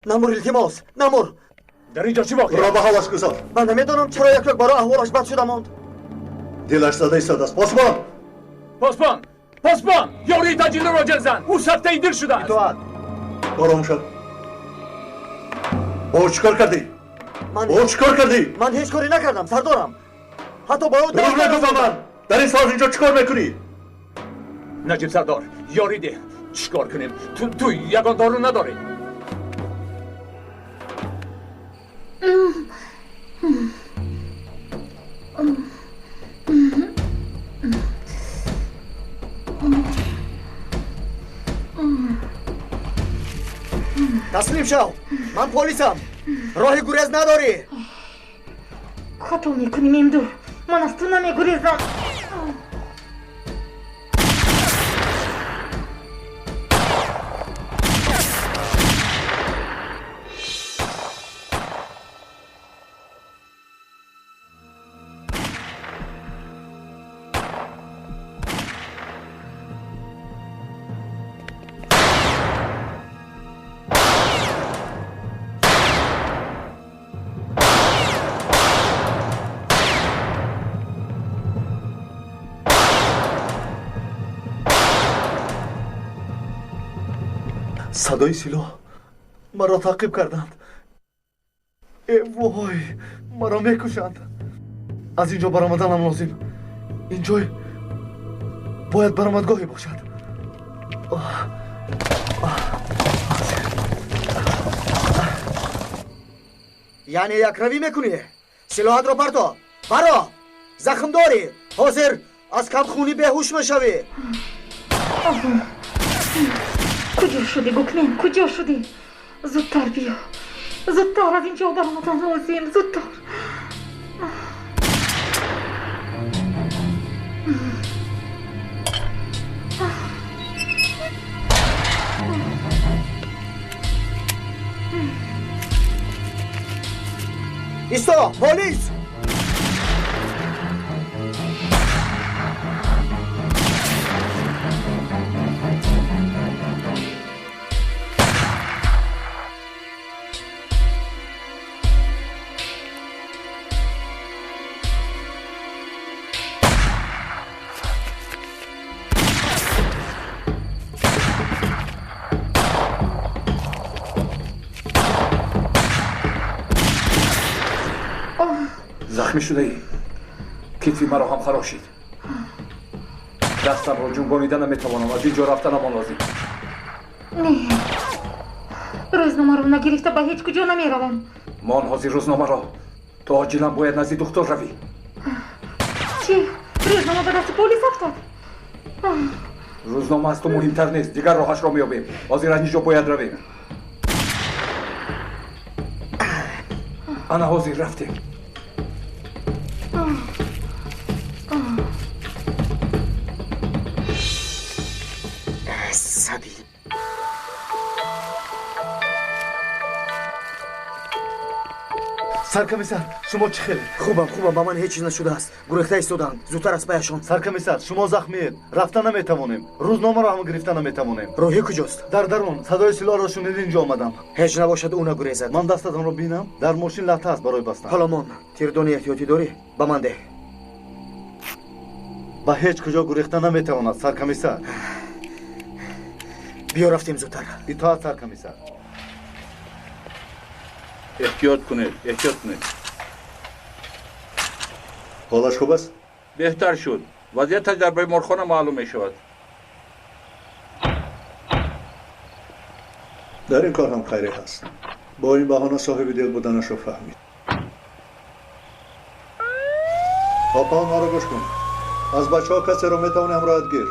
Намур, илтимос, намур. Дар инҷо чӣ воқеа? Ӯро ба ҳолаш гузор. Ман намедонам чаро як якбора аҳволаш бад шуда монд. Дилаш зада истодааст. Посбон! Посбон! Посбон! Ёрии таҷиларо ҷел зан! Ӯ сактаи дил шудааст. Итоат. Ором шав. Бо ӯ чӣ кор кардӣ? Бо ӯ чӣ кор кардӣ? Ман ҳеҷ коре накардам, сардорам. Ҳатто ба ӯ дурӯғ нагӯ ба ман. Дар ин соат инҷо чӣ кор мекунӣ? Наҷиб сардор, ёрӣ деҳ. Чӣ кор кунем? Ту ягон дору надорӣ? Таслим шав. Ман полисам. Роҳи гурез надорӣ. Хато мекунӣ, Мемду. Ман аз ту намегурезам. Садои силоҳ маро таъқиб карданд. Э вой, маро мекушанд. Аз ин ҷо баромаданам лозим. Ин ҷой бояд баромадгоҳе бошад. Яъне якравӣ мекунӣ? Силоҳатро парто. Баро! Захм дорӣ. Ҳозир аз камхунӣ беҳуш мешавӣ. Куҷо шудӣ, Гукмен? Куҷо шудӣ? Зудтар биё. Зудтар аз ин ҷо баромадан лозим. Зудтар. Исто, полис! Захмӣ шудаӣ? Китфи маро ҳам харошид. Дастамро ҷунбонида наметавонам. Аз ин ҷо рафтанамон лозим. Не, рӯзномаро нагирифта ба ҳеҷ куҷо намеравам. Мон ҳозир рӯзномаро. Ту оҷилан бояд назди духтур равӣ. Чӣ? Рӯзнома ба дасти полис афтод? Рӯзнома аз ту муҳимтар нест. Дигар роҳашро меёбем. Ҳозир аз ин ҷо бояд равем. Ана ҳозир рафтем. Сабил. Саркомиссар, шумо чӣ хелед? Хубам, хубам, ба ман ҳеҷ чиз нашудааст. Гурехта истодаанд. Зудтар аз паяшон. Саркомиссар, шумо захмиед. Рафта наметавонем. Рӯзномаро ҳам гирифта наметавонем. Роҳӣ куҷост? Дар дарун. Садои силоҳро шунид, инҷо омадам. Ҳеҷ набошад ӯ нагурезад. Ман дастатонро бинам. Дар мошин латта аст барои бастан. Ҳоло мон. Тирдони эҳтиётӣ дорӣ? Ба ман деҳ. Ба ҳеҷ куҷо гурехта наметавонад, саркомиссар. Биё рафтем зудтар. Итоат, саркомиссар. Эҳтиёт кунед, эҳтиёт кунед. Ҳолаш хуб аст? Беҳтар шуд. Вазъияташ дар беморхона маълум мешавад. Дар ин кор ҳам хайре ҳаст. Бо ин баҳона соҳиби дил буданашро фаҳмид. Опаон, маро гӯш кун. Аз бачаҳо касеро метавонӣ ҳамроҳат гир.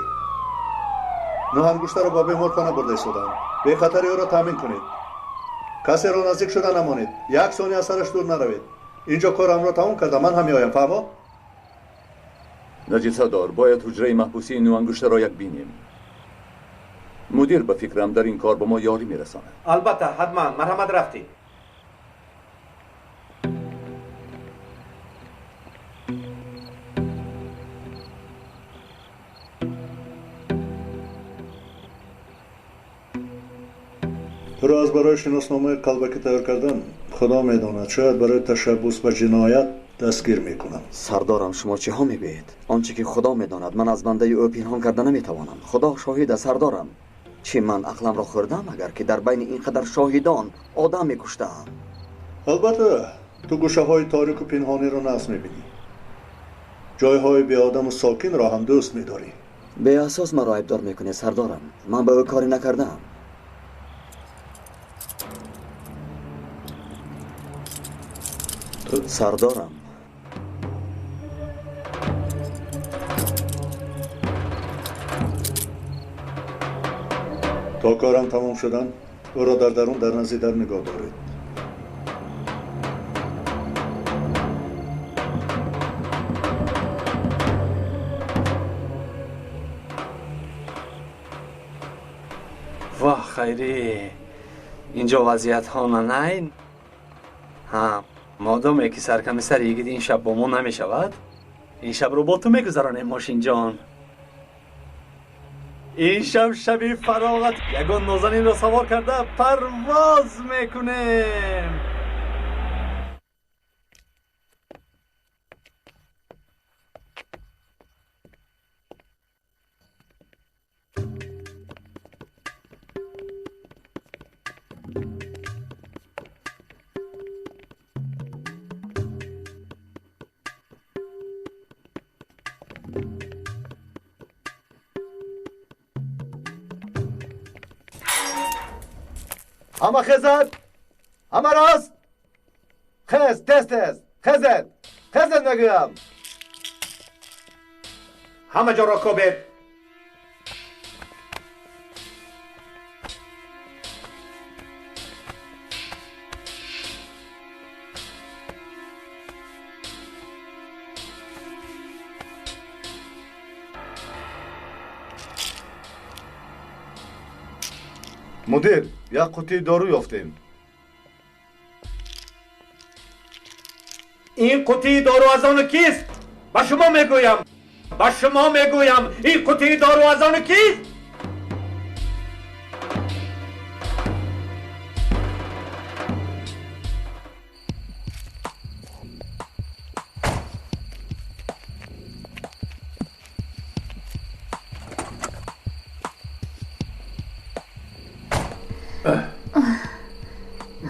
Нӯҳангуштаро ба беморхона бурда истодаам. Бехатари ӯро таъмин кунед. Касеро наздик шуда намонед. Як сония аз сараш дур наравед. Инҷо корамро тамом кардам, ман ҳам меоям, фаҳмо? Наҷиб сардор, бояд ҳуҷраи маҳбусии нӯҳангуштаро як бинем. Мудир ба фикрам дар ин кор ба мо ёрӣ мерасонад. Албатта, ҳатман, марҳамат рафтед. Туро аз барои шиносномаи қалбакӣ тайёр кардан худо медонад, шояд барои ташаббус ба ҷиноят дастгир мекунам. Сардорам, шумо чиҳо мегӯед? Он чӣ ки худо медонад, ман аз бандаи ӯ пинҳон карда наметавонам. Худо шоҳид аст, сардорам. Чӣ ман ақламро хӯрдам, агар ки дар байни ин қадар шоҳидон одам мекуштаам? Албатта, ту гӯшаҳои торику пинҳониро нағз мебинӣ. Ҷойҳои беодаму сокинро ҳам дӯст медорӣ. Беасос маро айбдор мекунед, сардорам. Ман ба ӯ корӣ накардаам. Сардорам, то корам тамом шудан ӯро дар дарун дар назди дар нигоҳ доред. Воҳ, хайрӣ, инҷо вазъиятҳо нанайн. Ҳа, модоме ки саркамисар йигит ин шаб бо мо намешавад, ин шабро бо ту мегузаронем, мошинҷон. Ин шаб шаби фароғат, ягон нозанинро савор карда парвоз мекунем. Ҳама хезад, ҳама рост. Хез, тез тез, хезед, хезед мегӯям. Ҳама ҷоро кобед. Мудир, як қуттии дору ёфтем. Ин қуттии дору аз ону кист? Ба шумо мегӯям, ба шумо мегӯям, ин қуттии дору аз ону кист?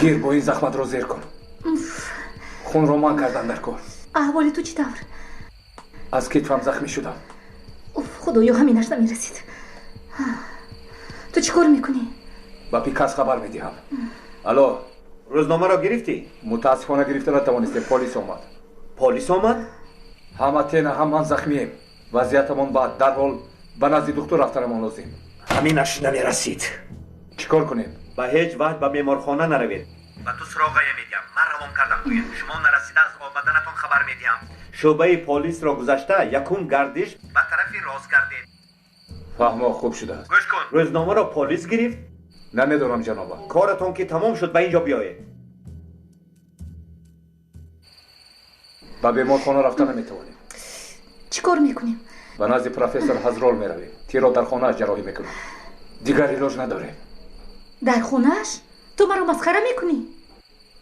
Гир, бо ин захматро зер кун. Хунро ман кардам дар кор. Аҳволи ту чӣ тавр? Аз китфам захмӣ шудам. Уф, худоё, ҳаминаш намерасид. Ту чӣ кор мекунӣ? Ба Пикас хабар медиҳам. Алло. Рӯзномаро гирифтӣ? Мутаассифона гирифта натавонистем. Полис омад. Полис омад? Ҳам Атена, ҳам ман захмием. Вазъиятамон бад. Дарҳол ба назди духтур рафтанамон лозим. Ҳаминаш намерасид. Чӣ кор кунем? Ба ҳеҷ ваҷ ба беморхона наравед. Ба ту суроғая медиҳам. Ман равон кардам гӯяд. Шумо нарасида аз омаданатон хабар медиҳам. Шӯъбаи полисро гузашта якум гардиш ба тарафи рост гардед. Фаҳмо, хуб шудааст. Гӯш кун, рӯзномаро полис гирифт? Намедонам, ҷаноба. Коратон ки тамом шуд, ба ин ҷо биёед. Ба беморхона рафта наметавонем. Чӣ кор мекунем? Ба назди профессор Ҳазрол меравем. Тирро дар хонааш ҷарроҳӣ мекунам. Дигар илоҷ надорем. Дар хонааш? Ту маро масхара мекунӣ?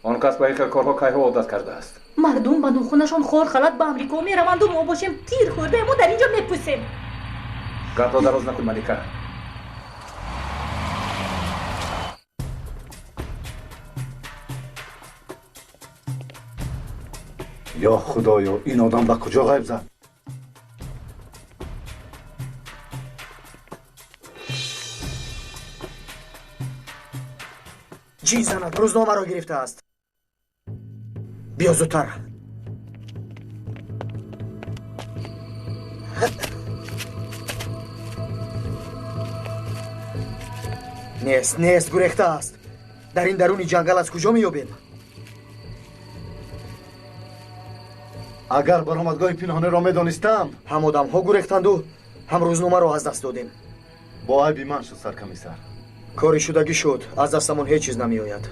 Он кас ба ин хел корҳо кайҳо одат кардааст. Мардум ба нохунашон хор-халат ба Амрико мераванду мо бошем тир хӯрдаему дар ин ҷо мепӯсем. Гапро дароз накун, Малика. Ё худоё, ин одам ба куҷо ғайб зад? Чӣ занад, рӯзномаро гирифтааст. Биё зудтар. Нест, нест, гурехтааст. Дар ин даруни ҷангал аз куҷо меёбем? Агар баромадгоҳи пинҳониро медонистам. Ҳам одамҳо гурехтанду ҳам рӯзномаро аз даст додем. Бо айби ман шуд, саркамисар. Кори шудагӣ шуд, аз дастамон ҳеҷ чиз намеояд.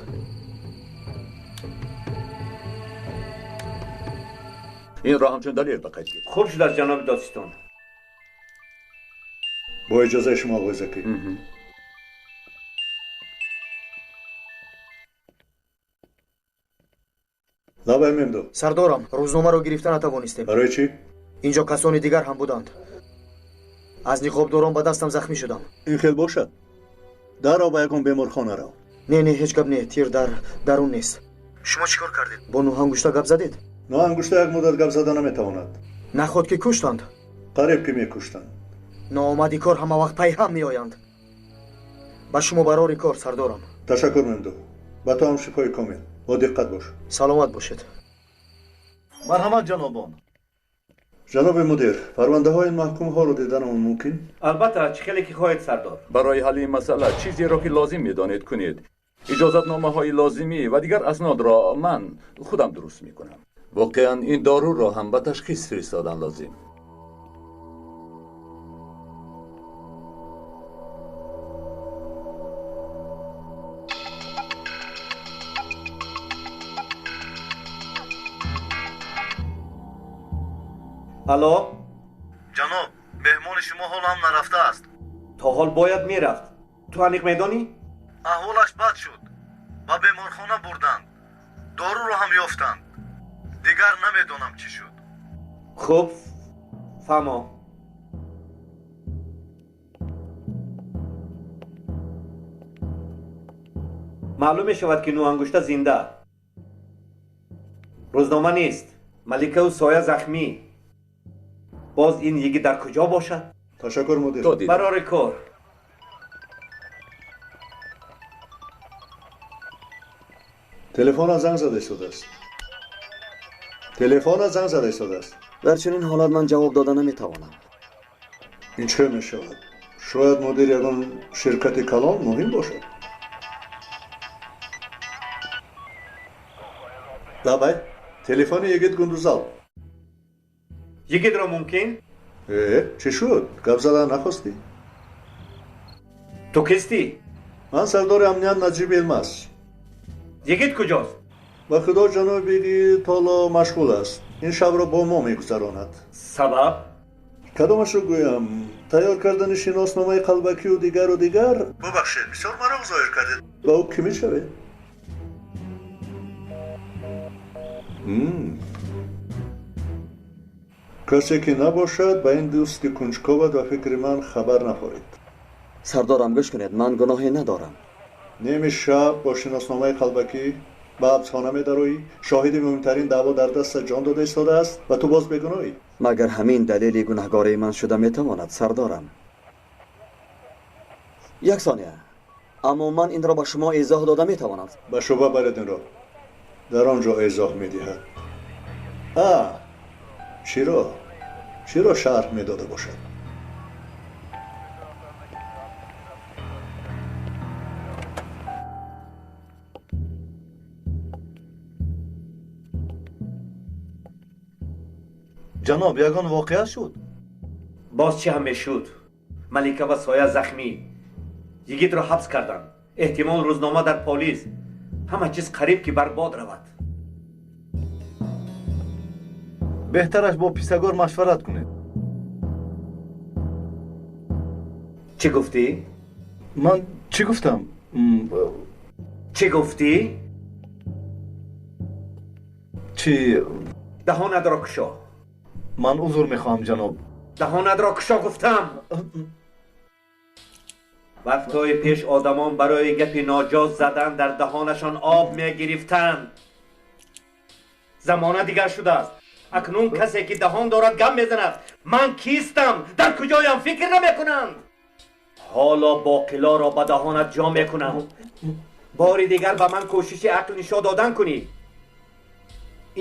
Инро ҳамчун далел ба қайд гир. Хуб шудааст, ҷаноби додситон. Бо иҷозаи шумо, оқои Закӣ. Лабай Мемду. Сардорам, рӯзномаро гирифта натавонистем. Барои чӣ? Инҷо касони дигар ҳам буданд. Аз ниқобдорон ба дастам захмӣ шудам. Ин хел бошад. Дарро ба ягон беморхона рав. Не, не, ҳеҷ гап не, тир дар дарун нест. Шумо чӣ кор кардед? Бо Нӯҳангушта гап задед? Нӯҳангушта як муддат гап зада наметавонад. Наход ки куштанд? Қариб ки мекуштанд. Ноомади кор ҳама вақт пайҳам меоянд. Ба шумо барори кор, сардорам. Ташаккур, Мемду. Ба ту ҳам шифои комил. Бо диққат бош. Саломат бошед. Марҳамат, ҷанобон. Ҷаноби мудир, парвандаҳои маҳкумҳоро диданамон мумкин? Албатта, чӣ хеле ки хоҳед, сардор. Барои ҳалли ин масъала чизеро ки лозим медонед кунед. Иҷозатномаҳои лозимӣ ва дигар аснодро ман худам дуруст мекунам. Воқеан ин доруро ҳам ба ташхис фиристодан лозим. Алло? Ҷаноб, меҳмони шумо ҳол ҳам нарафтааст. То ҳол бояд мерафт. Ту аниқ медонӣ? Аҳволаш бад шуд. Ба беморхона бурданд. Доруро ҳам ёфтанд. Дигар намедонам чӣ шуд. Хуб, фаҳмо. Маълум мешавад ки Нӯҳангушта зинда. Рӯзнома нест. Маликаву Соя захмӣ. Боз ин йигит дар куҷо бошад? Ташаккур, мудир. Барори кор. Телефонат занг зада истодааст. Телефонат занг зада истодааст. Дар чунин ҳолат ман ҷавоб дода наметавонам. Ин чӣ мешавад? Шояд мудир ягон ширкати калон муҳим бошад. Лабай, телефони йигит Гундузал. Йигитро мумкин? Чӣ шуд? Гап задан нахостӣ? Ту кистӣ? Ман сардори амният Наҷиб Елмаз. Йигит куҷост? Ба худо, ҷаноби йигит ҳоло машғул аст. Ин шабро бо мо мегузаронад. Сабаб? Кадомашро гӯям? Тайёр кардани шиносномаи қалбакию дигару дигар. Бубахшед, бисёр мароқ зоҳир кардед. Ба ӯ кӣ мешавед? Касе ки набошад, ба ин дӯсти кунҷковат ба фикри ман хабар нафоред. Сардорам, гӯш кунед, ман гуноҳе надорам. Ними шаб бо шиносномаи қалбакӣ ба ҳабсхона медароӣ, шоҳиди муҳимтарин даъво дар дастат ҷон дода истодааст ва ту боз бегуноҳӣ. Магар ҳамин далели гунаҳгории ман шуда метавонад, сардорам? Як сония. Аммо ман инро ба шумо эзоҳ дода метавонам. Ба шӯъба баред инро. Дар он ҷо эзоҳ медиҳад. А чиро? Чиро шарҳ медода бошад? Ҷаноб, ягон воқеа шуд? Боз чӣ ҳам мешуд? Малика ва Соя захмӣ. Йигитро ҳабс карданд. Эҳтимол рӯзнома дар полис. Ҳама чиз қариб ки барбод равад. Беҳтараш бо писагор машварат кунед. Чӣ гуфтӣ? Ман чӣ гуфтам? Чӣ гуфтӣ? Чӣ? Даҳонатро кушо. Ман узр мехоҳам, ҷаноб. Даҳонатро кушо гуфтам. Вақтҳои пеш одамон барои гапи ноҷоз задан дар даҳонашон об мегирифтанд. Замона дигар шудааст. Акнун касе ки даҳон дорад гап мезанад. Ман кистам? Дар куҷоям? Фикр намекунанд. Ҳоло боқилоро ба даҳонат ҷо мекунам. Бори дигар ба ман кӯшиши ақл нишон додан кунӣ.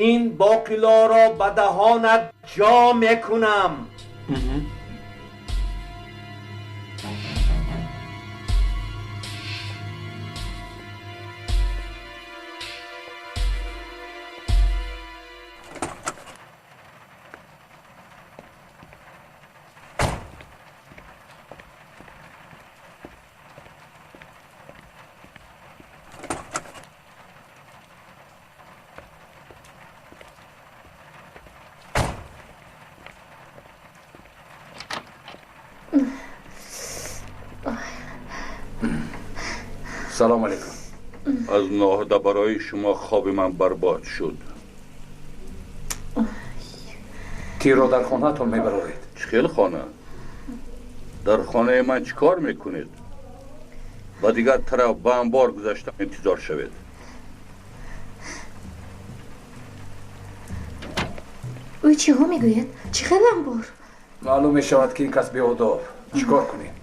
Ин боқилоро ба даҳонат ҷо мекунам. Салом алейкум. Аз ноҳда барои шумо хоби ман барбод шуд. Тирро дар хонаатон мебароред. Чӣ хел хона? Дар хонаи ман чӣ кор мекунед? Ба дигар тараф ба анбор гузашта интизор шавед. Ӯ чиҳо мегӯяд? Чӣ хел анбор? Маълум мешавад, ки ин кас беодоб. Чӣ кор кунем?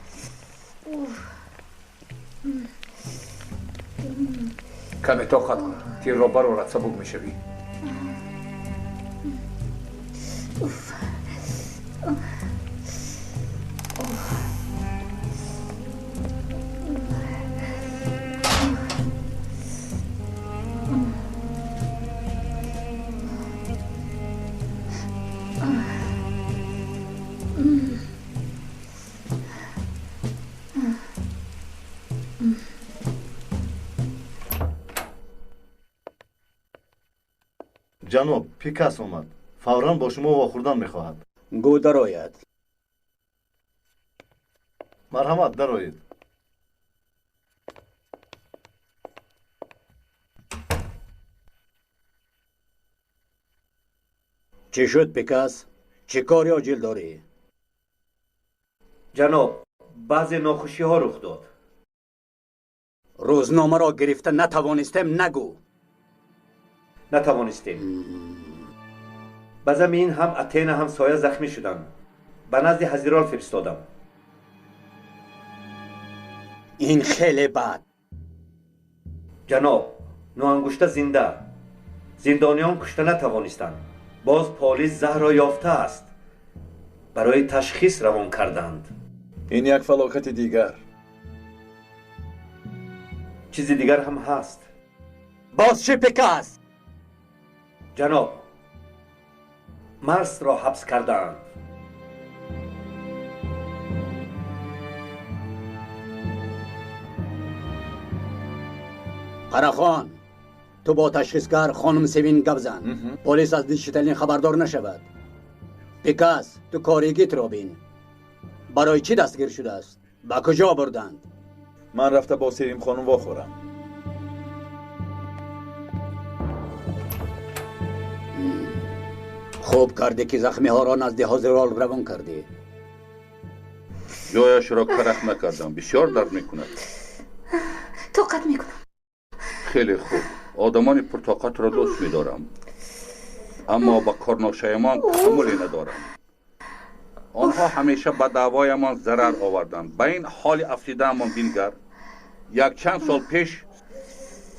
Каме тоқат кун. Тирро барорад, сабук мешавӣ. Ҷаноб, Пикас омад. Фавран бо шумо вохӯрдан мехоҳад. Гӯ дарояд. Марҳамат, дароед. Чӣ шуд, Пикас? Чӣ кори оҷил дорӣ? Ҷаноб, баъзе нохушиҳо рух дод. Рӯзномаро гирифта натавонистем, нагӯ. Натавонистем. Ба замин ҳам Атена ҳам соя захмӣ шуданд. Ба назди ҳазирол фиристодам. Ин хеле бад. Ҷаноб, ноангушта зинда. Зиндониён кушта натавонистанд. Боз полис заҳрро ёфтааст. Барои ташхис равон карданд. Ин як фалокати дигар. Чизи дигар ҳам ҳаст. Боз чӣ, Пикас? Ҷаноб, Марсро ҳабс кардаанд. Қарахон, ту бо ташхисгар хонум Севин гап зан. Полис аз дидшиталин хабардор нашавад. Пикас, ту коригитро бин. Барои чӣ дастгир шудааст? Ба куҷо бурданд? Ман рафта бо Севим хонум вохӯрам. Хуб кардӣ, ки захмиҳоро назди ҳозирол равон кардӣ. Ҷояшро карах накардам. Бисёр дард мекунад. Тоқат мекунам. Хеле хуб. Одамони пуртоқатро дӯст медорам, аммо ба корношоямон таҳаммуле надорам. Онҳо ҳамеша ба даъвоямон зарар оварданд. Ба ин ҳоли афтидаамон бингар. Якчанд сол пеш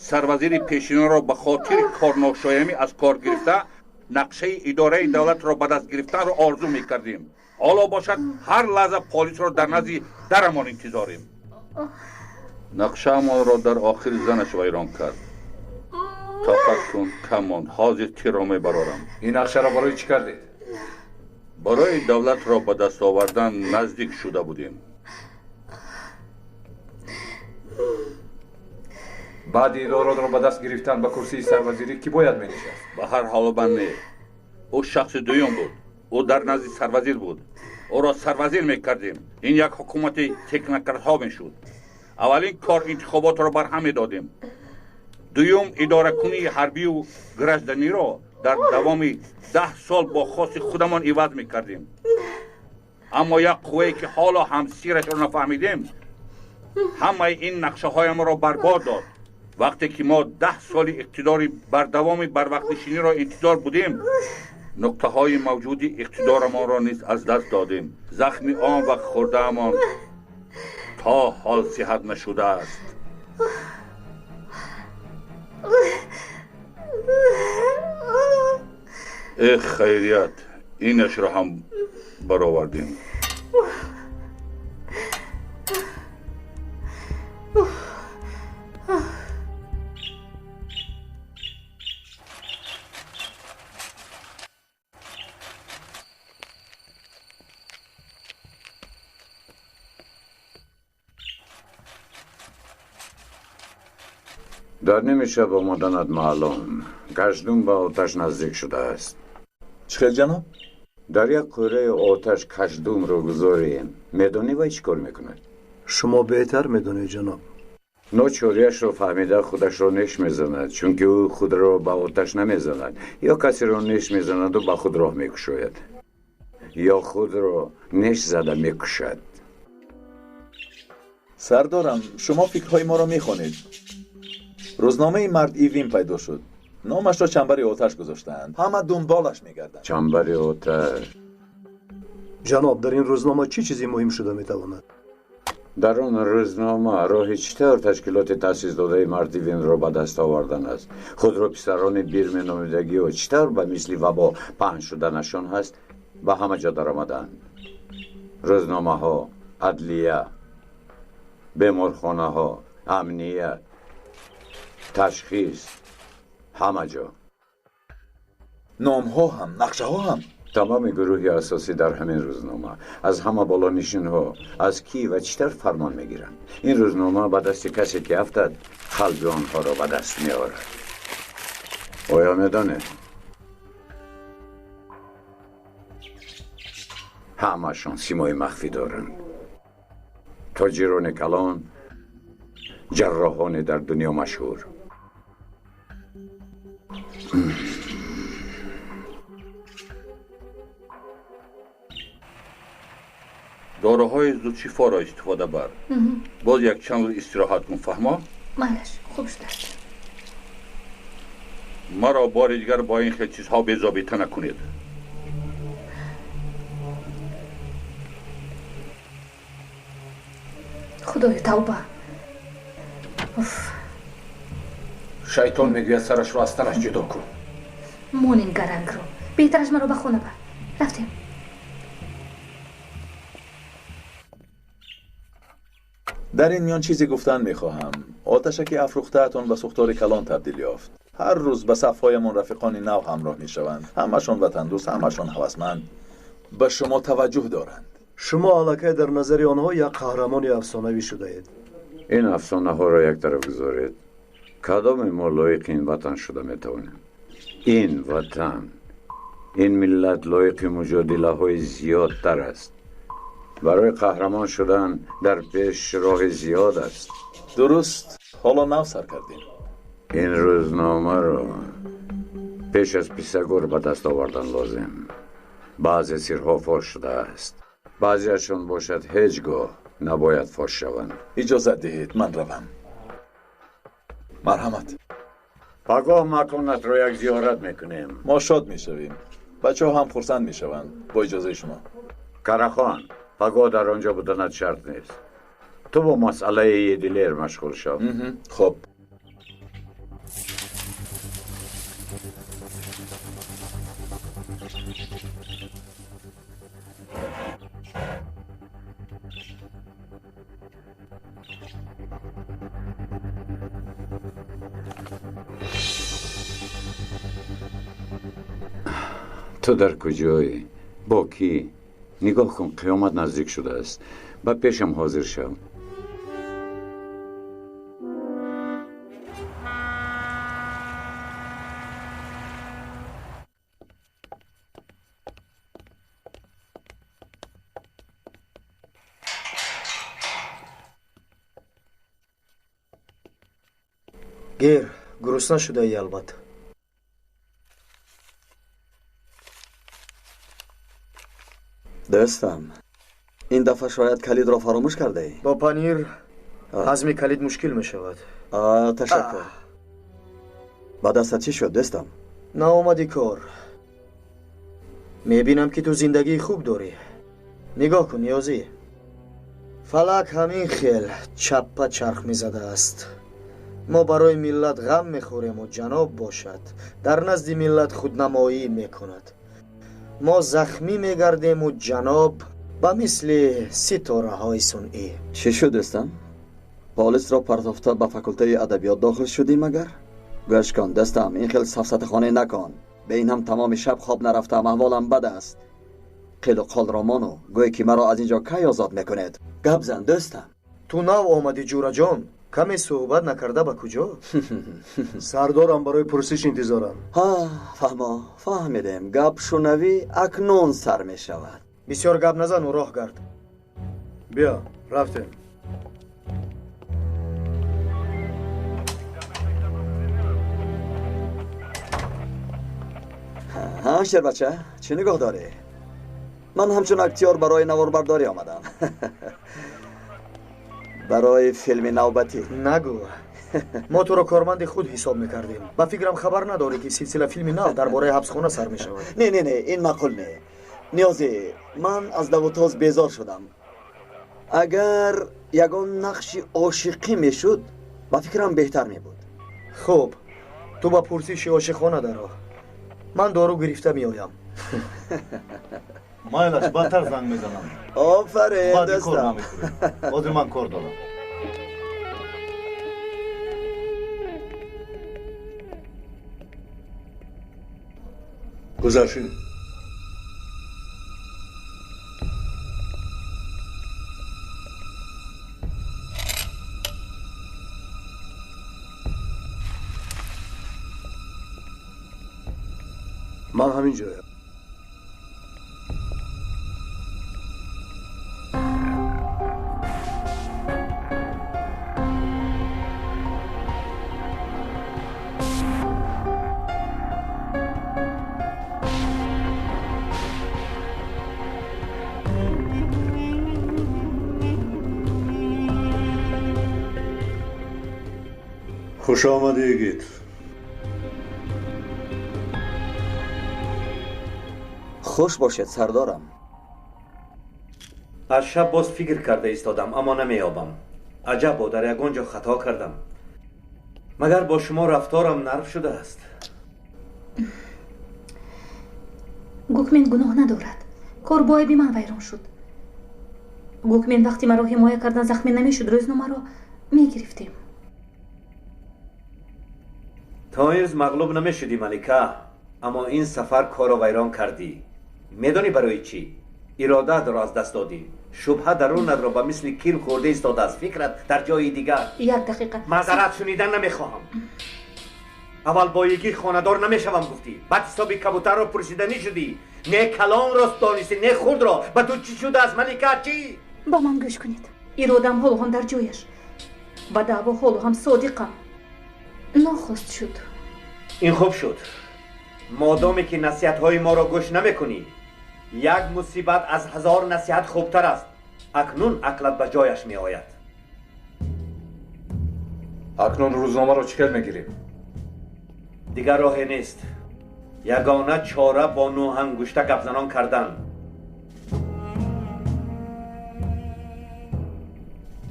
сарвазири пешинаро ба хотири корношоямӣ аз кор гирифта, нақшаи идораи давлатро ба даст гирифтанро орзу мекардем. Ҳоло бошад, ҳар лаҳза полисро дар назди дарамон интизорем. Нақшаамонро дар охири занаш вайрон кард. Тоқат кун, кам монд. Ҳозир тирро мебарорам. Ин нақшаро барои чӣ кардед? Барои давлатро ба даст овардан наздик шуда будем. Баъди идоротро ба даст гирифтан ба курсии сарвазирӣ кӣ бояд менишаст? Ба ҳар ҳоло бан не. Ӯ шахси дуюм буд. Ӯ дар назди сарвазир буд. Ӯро сарвазир мекардем. Ин як ҳукумати технократҳо мешуд. Аввалин кор интихоботро барҳам медодем. Дуюм, идоракунии ҳарбию гражданиро дар давоми 10 сол бо хоси худамон иваз мекардем. Аммо як қуввае, ки ҳоло ҳам сирашро нафаҳмидем, ҳамаи ин нақшаҳоямонро барбод дод. Вақте ки мо 10 соли иқтидори бардавоми барвақтнишиниро интизор будем, нуқтаҳои мавҷуди иқтидорамонро низ аз даст додем. Захми он вақт хӯрдаамон то ҳол сиҳат нашудааст. Э хайрият, инашро ҳам баровардем. Дар ними шаб омаданат маълум. Гаштум ба оташ наздик шудааст. Чӣ хел, ҷаноб? Дар як қӯраи оташ кашдумро гузорем. Медонӣ вай чӣ кор мекунад? Шумо беҳтар медонед, ҷаноб. Ночориашро фаҳмида худашро неш мезанад, чунки ӯ худро ба оташ намезанад, ё касеро неш мезанаду ба худ роҳ мекушояд. ё худро неш зада мекушад. Сардорам, шумо фикрҳои моро мехонед. Рӯзномаи мард Ивин пайдо шуд. Номашро Чамбари оташ гузоштаанд. Ҳама дунболаш мегарданд. Чамбари оташ. Ҷаноб, дар ин рӯзнома чӣ чизе муҳим шуда метавонад? Дар он рӯзнома роҳи чӣ тавр ташкилоти таъсис додаи мард Ивинро ба даст овардан аст. Худро писарони бир меномидагиҳо чӣ тавр ба мисли вабо паҳн шуданашон ҳаст, ба ҳама ҷо даромаданд. Рӯзномаҳо, адлия, беморхонаҳо, амният, ташхис, ҳама ҷо. Номҳо ҳам, нақшаҳо ҳам. Тамоми гурӯҳи асосӣ дар ҳамин рӯзнома, аз ҳама болонишинҳо, аз кӣ ва чӣ тавр фармон мегиранд. Ин рӯзнома ба дасти касе ки афтад, қалби онҳоро ба даст меорад. Оё медонед? Ҳамашон симои махфӣ доранд. Тоҷирони калон, ҷарроҳони дар дунё машҳур. Доруҳои зудшифоро истифода бар. Боз якчанд рӯз истироҳат кун, фаҳмо? Майлаш, хуб шудааст. Маро бори дигар бо ин хел чизҳо безобита накунед. Худоё, тавба. Уф. Шайтон мегӯяд сарашро аз танаш ҷудо кун. Мон ин гарангро. Беҳтараш маро ба хона бар. Рафтем. Дар ин миён чизе гуфтан мехоҳам. Оташе ки афрӯхтаатон ба сӯхтори калон табдил ёфт. Ҳар рӯз ба сафҳоямон рафиқони нав ҳамроҳ мешаванд. Ҳамашон ватандӯст, ҳамашон ҳавасманд, ба шумо таваҷҷӯҳ доранд. Шумо аллакай дар назари онҳо як қаҳрамони афсонавӣ шудаед. Ин афсонаҳоро як тараф гузоред. Кадоме мо лоиқи ин ватан шуда метавонем? Ин ватан, ин миллат лоиқи муҷодилаҳои зиёдтар аст. Барои қаҳрамон шудан дар пеш роҳи зиёд аст. Дуруст, ҳоло нав сар кардем. Ин рӯзномаро пеш аз Писагор ба даст овардан лозим. Баъзе сирҳо фош шудааст, баъзеашон бошад ҳеҷ гоҳ набояд фош шаванд. Иҷозат диҳед, ман равам. Марҳамат. Пагоҳ маконатро як зиёрат мекунем. Мо шод мешавем. Бачаҳо ҳам хурсанд мешаванд. Бо иҷозаи шумо. Карахон, пагоҳ дар он ҷо буданат шарт нест. Ту бо масъалаи Едилер машғул шав. Хоб. Ту дар куҷоӣ? Бо кӣ? Нигоҳ кун, қиёмат наздик шудааст. Ба пешам ҳозир шав. Гер, гурусна шудаӣ албатта. Дӯстам, ин дафъа шояд калидро фаромӯш кардаӣ? Бо панир ҳазми калид мушкил мешавад. Ташаккур. Ба дастат чӣ шуд, дӯстам? Наомади кор. Мебинам ки ту зиндагии хуб дорӣ. Нигоҳ кун, Ниёзӣ. Фалак ҳамин хел чаппа чарх мезадааст. Мо барои миллат ғам мехӯрему ҷаноб бошад дар назди миллат худнамоӣ мекунад. Мо захмӣ мегардему ҷаноб ба мисли ситораҳои сунъӣ. Чӣ шуд, дӯстам? Полисро партофта ба факултаи адабиёт дохил шудӣ магар? Гӯш кун, дӯстам, ин хел сафсатахонӣ накун. Бе ин ҳам тамоми шаб хоб нарафтам, аҳволам бад аст. Қилу қолро мону гӯй ки маро аз ин ҷо кай озод мекунед. Гап зан, дӯстам. Ту нав омадӣ, ҷураҷон. Каме суҳбат накарда ба куҷо? Сардорам барои пурсиш интизорам. Ҳа, фаҳмо, фаҳмидем. Гапшунавӣ акнун сар мешавад. Бисёр гап назану роҳ гард. Биё, рафтем. Ҳа, шербача, чӣ нигоҳ дорӣ? Ман ҳамчун актёр барои наворбардорӣ омадам. Барои филми навбатӣ. Нагӯ. Мо туро корманди худ ҳисоб мекардем. Ба фикрам хабар надорӣ, ки силсила филми нав дар бораи ҳабсхона сар мешавад. Не, не, не, ин маъқул не. Ниёзӣ, ман аз давутоз безор шудам. Агар ягон нақши ошиқӣ мешуд, ба фикрам беҳтар мебуд. Хуб, ту ба пурсиши ошиқона даро. Ман дору гирифта меоям. Майлаш, баъдтар занг мезанам. Офарин, баъди кор дӯстам. намекунем. Ҳозир ман кор дорам. Гузаршин. Ман ҳамин ҷоям. Хуш омадӣ, йигит. Хуш бошед, сардорам. Аз шаб боз фикр карда истодам, аммо намеёбам. Аҷабо, дар ягон ҷо хато кардам. Магар бо шумо рафторам нарм шудааст? Гукмен гуноҳ надорад. Кор бо айби ман вайрон шуд. Гукмен вақти маро ҳимоя кардан захмӣ намешуд, рӯзномаро мегирифтем. То имрӯз мағлуб намешудӣ, Малика, аммо ин сафар корро вайрон кардӣ. Медонӣ барои чӣ? Иродаатро аз даст додӣ. Шубҳа дарунатро ба мисли кир хӯрда истодааст. Фикрат дар ҷои дигар. Як дақиқа. Маъзарат шунидан намехоҳам. Аввал бо йигит хонадор намешавам гуфтӣ. Баъд ҳисоби кабутарро пурсиданӣ шудӣ. Не калонро донистӣ, не хурдро. Ба ту чӣ шудааст, Малика, чӣ? Ба ман гӯш кунед. Иродам ҳоло ҳам дар ҷояш. Ба даъво ҳоло ҳам содиқам. Нохост шуд. Ин хуб шуд. Модоме ки насиҳатҳои моро гӯш намекунӣ, як мусибат аз ҳазор насиҳат хубтар аст. Акнун ақлат ба ҷояш меояд. Акнун рӯзномаро чӣ хел мегирем? Дигар роҳе нест. Ягона чора бо нӯҳангушта гапзанон кардан.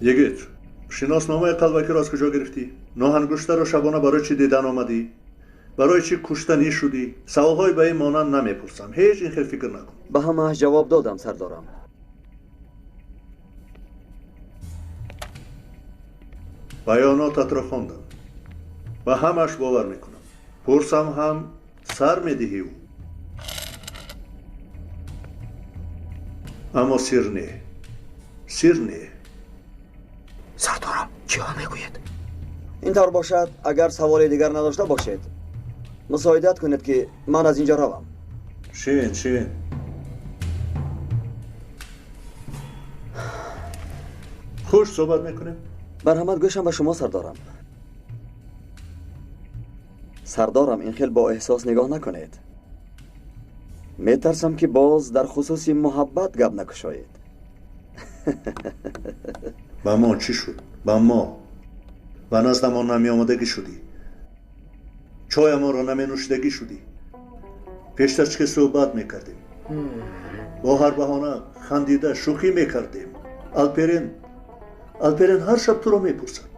Йигит, шиносномаи қалбакиро аз куҷо гирифтӣ? Нӯҳангуштаро шабона барои чӣ дидан омадӣ? Барои чӣ куштанӣ шудӣ? Саволҳои ба ин монанд намепурсам. Ҳеҷ ин хел фикр накун. Ба ҳамааш ҷавоб додам, сардорам. Баёнотатро хондам. Ба ҳамааш бовар мекунам. Пурсам ҳам сар медиҳӣ ӯ. Аммо сир не. Сир не. Сардорам, чиҳо мегӯед? Ин тавр бошад, агар саволи дигар надошта бошед, мусоидат кунед, ки ман аз инҷо равам. Шин, шин. Хуш суҳбат мекунем. Марҳамат, гӯшам ба шумо, сардорам. Сардорам, ин хел бо эҳсос нигоҳ накунед. Метарсам, ки боз дар хусуси муҳаббат гап накушоед. Ба мо чӣ шуд? Ба мо ба наздамон намеомадагӣ шудӣ. Чоямонро наменӯшидагӣ шудӣ. Пештар чӣ суҳбат мекардем? Бо ҳар баҳона хандида шӯхӣ мекардем. Алперен, Алперен ҳар шаб туро мепурсад.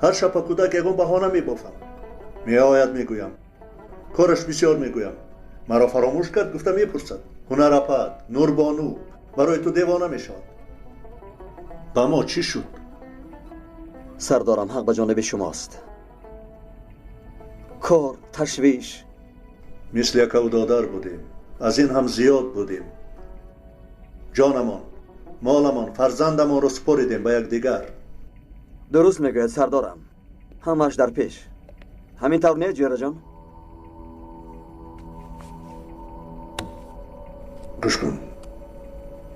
Ҳар шаб ба кӯдак ягон баҳона мебофам. Меояд, мегӯям. Кораш бисёр, мегӯям. Маро фаромӯш кард, гуфта мепурсад. Ҳунарапат, Нурбону барои ту девона мешавад. Ба мо чӣ шуд? Сардорам, ҳақ ба ҷониби шумост. Кор, ташвиш. Мисли якаву додар будем. Аз ин ҳам зиёд будем. Ҷонамон, моламон, фарзандамонро супоридем ба якдигар. Дуруст мегӯяд, сардорам. Ҳамааш дар пеш. Ҳамин тавр не, ҷӯраҷон? Гӯш кун.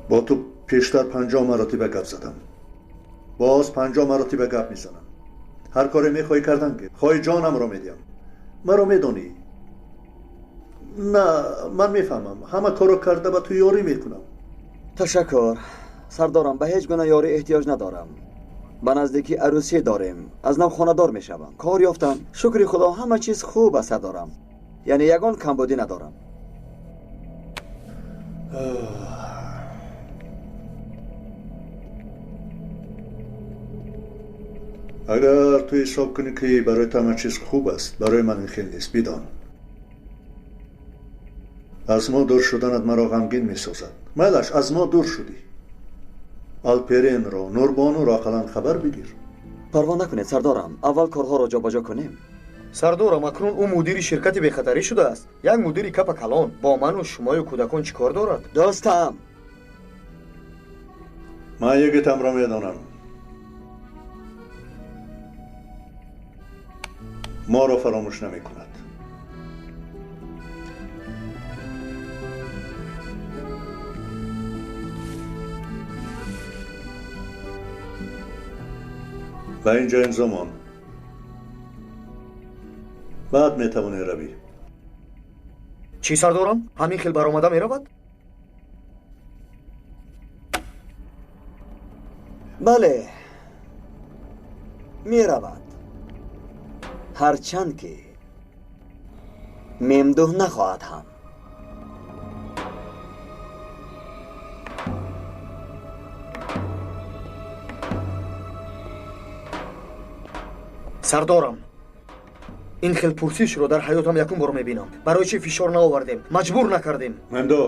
Бо ту пештар 50 маротиба гап задам. Боз 50 маротиба гап мезанам. Ҳар коре мехоҳӣ кардан гир. Хоҳӣ ҷонамро медиҳам. Маро медонӣ. На, ман мефаҳмам. Ҳама корро карда ба ту ёрӣ мекунам. Ташаккур. Сардорам, ба ҳеҷ гуна ёрӣ эҳтиёҷ надорам. Ба наздикӣ арӯсӣ дорем. Аз нав хонадор мешавам. Кор ёфтам. Шукри Худо, ҳама чиз хуб аст, сардорам. Яъне ягон камбудӣ надорам. Агар ту ҳисоб кунӣ ки барои ту ҳама чиз хуб аст, барои ман ин хел нест, бидон. Аз мо дур шуданат маро ғамгин месозад. Майлаш, аз мо дур шудӣ. Алперенро, Нурбонуро ақаллан хабар бигир. Парво накунед, сардорам. Аввал корҳоро ҷобаҷо кунем. Сардорам, акнун ӯ мудири ширкати бехатарӣ шудааст. Як мудири капа калон. Бо ману шумою кӯдакон чӣ кор дорад? Дӯстам! Ман йигитамро медонам. Моро фаромӯш намекунад. Ба ин ҷо имзо мон. Баъд метавонӣ равӣ. Чӣ, сардорам? Ҳамин хел баромада меравад? Бале, меравад. Ҳарчанд ки мемдуҳ нахоҳад ҳам. Сардорам, ин хел пурсишро дар ҳаётам якум бор мебинам. Барои чӣ фишор наовардем, маҷбур накардем? Мемдуҳ,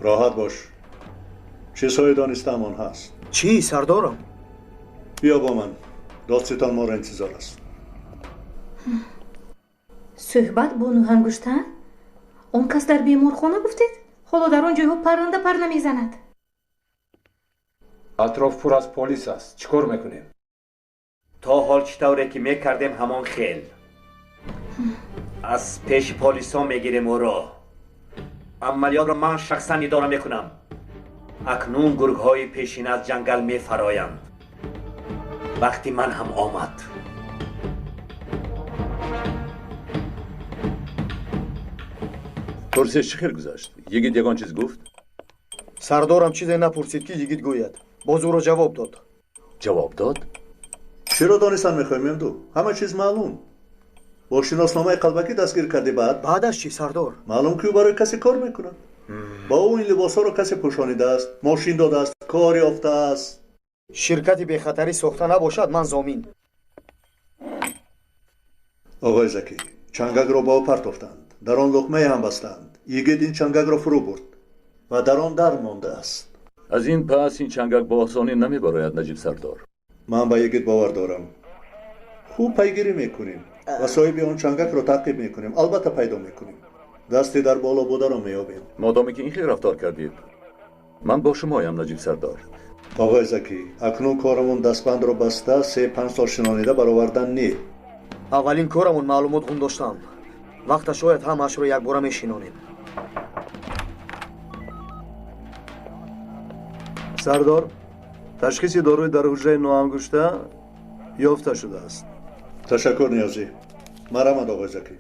роҳат бош. Чизҳои донистаамон ҳаст. Чӣ, сардорам? Биё бо ман. Додситон моро интизор аст. Суҳбат бо нӯҳангушта? Он кас дар беморхона гуфтед? Ҳоло дар он ҷойҳо парранда пар намезанад. Атроф пур аз полис аст. Чӣ кор мекунем? То ҳол чӣ тавре ки мекардем, ҳамон хел. Аз пеши полисҳо мегирем ӯро. Амалиётро ман шахсан идора мекунам. Акнун гургҳои пешина аз ҷангал мефароянд. Вақти ман ҳам омад. Пурсиш чӣ хел гузашт? Йигит ягон чиз гуфт? Сардорам чизе напурсид ки йигит гӯяд. Боз ӯро ҷавоб дод. Ҷавоб дод? Чиро донистан мехоҳӣ, Мемду? Ҳама чиз маълум. Бо шиносномаи қалбакӣ дастгир кардӣ, баъд? Баъдаш чӣ, сардор? Маълум ки ӯ барои касе кор мекунад. Бо ӯ ин либосҳоро касе пӯшонидааст, мошин додааст, кор ёфтааст. Ширкати бехатарӣ сохта набошад, ман зомин. Оғои Закӣ, чангакро ба ӯ партофтанд. Дар он луқмае ҳам бастанд. Йигит ин чангакро фурӯ бурд ва дар он дар мондааст. Аз ин пас ин чангак бо осонӣ намебарояд, Наҷиб сардор. Ман ба йигит бовар дорам. Хуб пайгирӣ мекунем ва соҳиби он чангакро таъқиб мекунем. Албатта пайдо мекунем. Дасти дар боло бударо меёбем. Модоме ки ин хел рафтор кардед, ман бо шумоям, Наҷиб сардор. Оғои Закӣ, акнун корамон дастбандро баста 3-5 сол шинонида баровардан не. Аввалин корамон маълумот ғум доштам. Вақта шояд ҳамаашро якбора мешинонем. Сардор, ташхиси доруи дар ҳуҷраи ноангушта ёфта шудааст. Ташаккур, Ниёзӣ. Марамад, оғои Закӣ.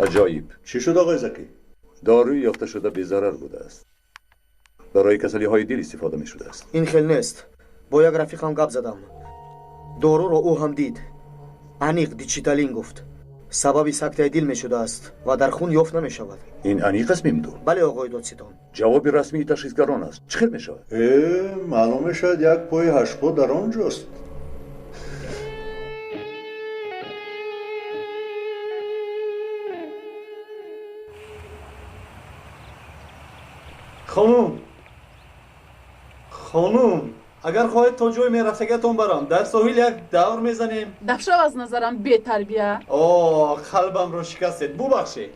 Аҷоиб. Чӣ шуд, оғои Закӣ? Доруи ёфташуда безарар будааст. Барои касалиҳои дил истифода мешудааст. Ин хел нест. Бо як рафиқам гап задам. Доруро ӯ ҳам дид. Аниқ дичиталин гуфт. Сабаби сактаи дил мешудааст ва дар хун ёфт намешавад. Ин аниқ аст, Мемду? Бале, оғои додситон. Ҷавоби расмии ташхисгарон аст. Чӣ хел мешавад? Маълум мешавад, як пои ҳаштпо дар он ҷост. Хонум, хонум, агар хоҳед то ҷои мерафтагиатон барам, дар соҳил як давр мезанем. Дафшав аз назарам, бетарбия. О, қалбамро шикастед, бубахшед.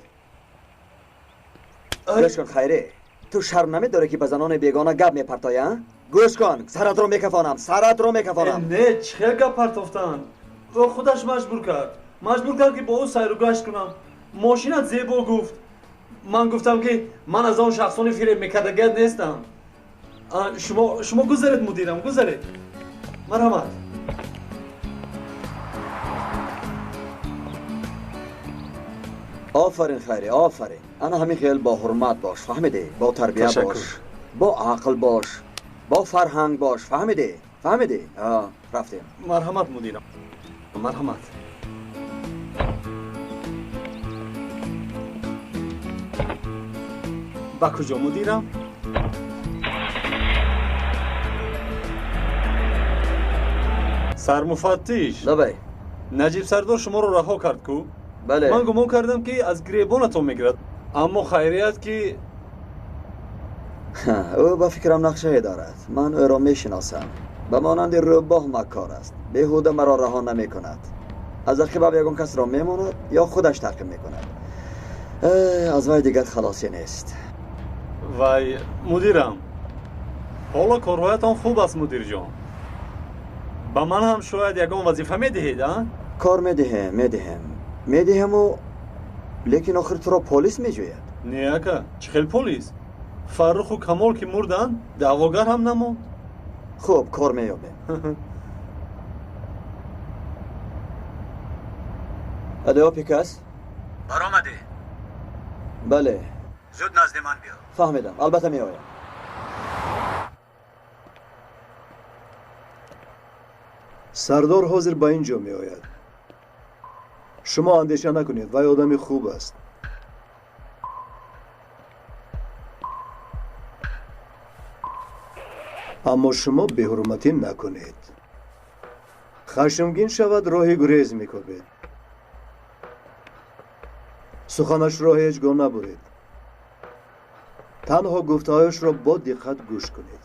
Гӯш кун, Хайре, ту шарм намедорӣ ки ба занони бегона гап мепартоӣ, а? Гӯш кун, саратро мекафонам, саратро мекафонам. Не, чӣ хел гап партофтанд? Ӯ худаш маҷбур кард. Маҷбур кард ки бо ӯ сайру гашт кунам. Мошинат зебо гуфт. Ман гуфтам ки ман аз он шахсони фиреб мекардагият нестам. Шумо гузаред, мудирам, гузаред. Марҳамат. Офарин Хайрӣ, офарин. Ана ҳамин хел бо ҳурмат бош, фаҳмидӣ? Бо тарбия бош, бо ақл бош, бо фарҳанг бош, фаҳмидӣ? Фаҳмидӣ? Рафтем. Марҳамат мудирам, марҳамат. Ба куҷо мудирам? Сармуфаттиш. Лабай. Наҷиб сардор шуморо раҳо кард ку? Бале. Ман гумон кардам ки аз гиребонатон мегирад, аммо хайрият ки ӯ ба фикрам нақшае дорад. Ман ӯро мешиносам. Ба монанди рӯбоҳ маккор аст. Беҳуда маро раҳо намекунад. Аз ақибам ягон касро мемонад ё худаш таъқиб мекунад. Аз вай дигар халосӣ нест. Вай мудирам, ҳоло корҳоятон хуб аст мудирҷон. Ба ман ҳам шояд ягон вазифа медиҳед, а? Кор медиҳем, медиҳем. Медиҳему, лекин охир туро полис меҷӯяд. Не ака, чӣ хел полис? Фарруху Камол ки мурданд, даъвогар ҳам намонд. Хуб, кор меёбем. Алё, Пикас? Баромадӣ? Бале. Зуд назди ман биё. Фаҳмидам, албатта меоям. Сардор ҳозир ба ин ҷо меояд. Шумо андеша накунед, вай одами хуб аст. Аммо шумо беҳурматӣ накунед. Хашмгин шавад, роҳи гурез мекобед. Суханашро ҳеҷ гоҳ набуред. Танҳо гуфтаҳояшро бо диққат гӯш кунед.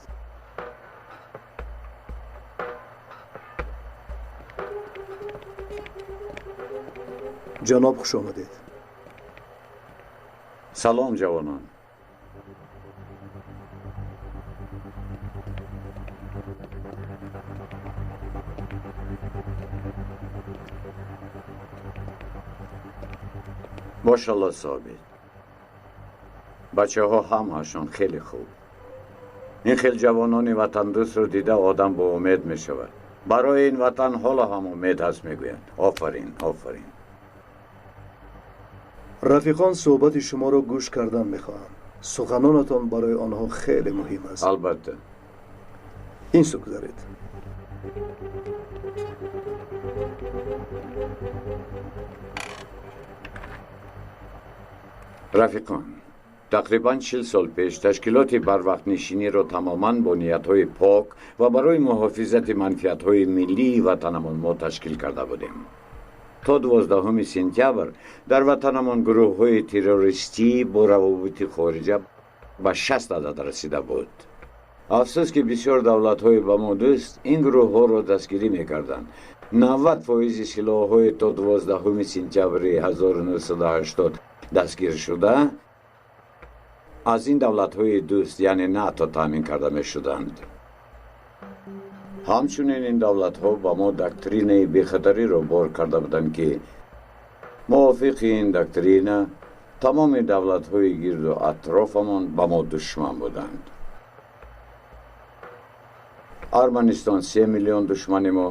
Ҷаноб, хуш омадед. Салом, ҷавонон. Мошалло собит. Бачаҳо ҳамаашон хеле хуб. Ин хел ҷавонони ватандӯстро дида одам бо умед мешавад. Барои ин ватан ҳоло ҳам умед ҳаст, мегӯянд. Офарин, офарин. Рафиқон суҳбати шуморо гӯш кардан мехоҳанд. Суханонатон барои онҳо хеле муҳим аст. Албатта. Ин сӯ гузаред. Рафиқон, тақрибан 40 сол пеш ташкилоти барвақтнишиниро тамоман бо ниятҳои пок ва барои муҳофизати манфиатҳои миллии ватанамон мо ташкил карда будем. То 12 сентябр дар ватанамон гурӯҳҳои террористӣ бо равобити хориҷа ба 60 адад расида буд. Афсӯс ки бисёр давлатҳои ба мо дӯст ин гурӯҳҳоро дастгирӣ мекарданд. 90% силоҳҳои то 12 сентябри 1980 дастгир шуда аз ин давлатҳои дӯст, яъне НАТО, таъмин карда мешуданд. Ҳамчунин ин давлатҳо ба мо доктринаи бехатариро бор карда буданд ки мувофиқи ин доктрина тамоми давлатҳои гирду атрофамон ба мо душман буданд. Арманистон 3 миллион душмани мо,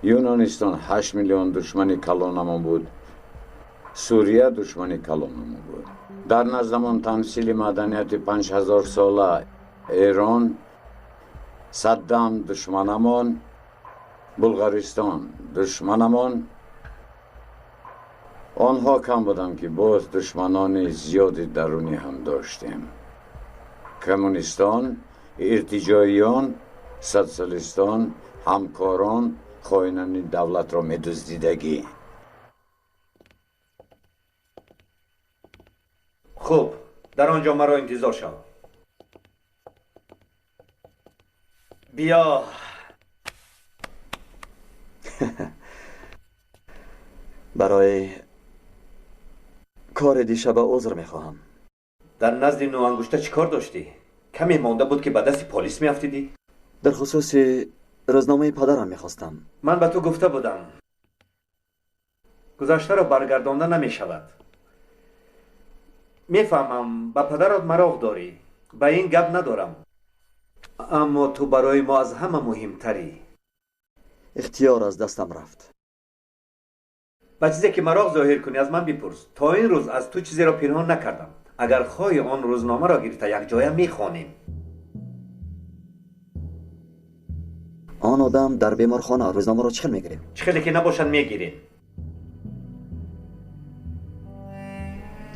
Юнонистон 8 миллион душмани калонамон буд, Сурия душмани калонамон буд. Дар наздамон тамсили маданияти 5000 сола Эрон, Саддам душманамон, Булғаристон душманамон. Онҳо кам буданд ки боз душманони зиёди дарунӣ ҳам доштем. Коммунистон, иртиҷоиён, социалистон, ҳамкорон, хоинони давлатро медуздидагӣ. Хуб, дар он ҷо маро интизор шав. Биё. Барои кори дишаба узр мехоҳам. Дар назди нӯангушта чӣ кор доштӣ? Каме монда буд ки ба дасти полис меафтидӣ? Дар хусуси рӯзномаи падарам мехостам. Ман ба ту гуфта будам, гузаштаро баргардонда намешавад. Мефаҳмам, ба падарат мароқ дорӣ, ба ин гап надорам, аммо ту барои мо аз ҳама муҳимтарӣ. Ихтиёр аз дастам рафт. Ба чизе ки мароқ зоҳир кунӣ аз ман бипурс. То ин рӯз аз ту чизеро пинҳон накардам. Агар хоҳӣ он рӯзномаро гирифта якҷоя мехонем. Он одам дар беморхона, рӯзномаро чӣ хел мегирем? Чӣ хеле ки набошад мегирем.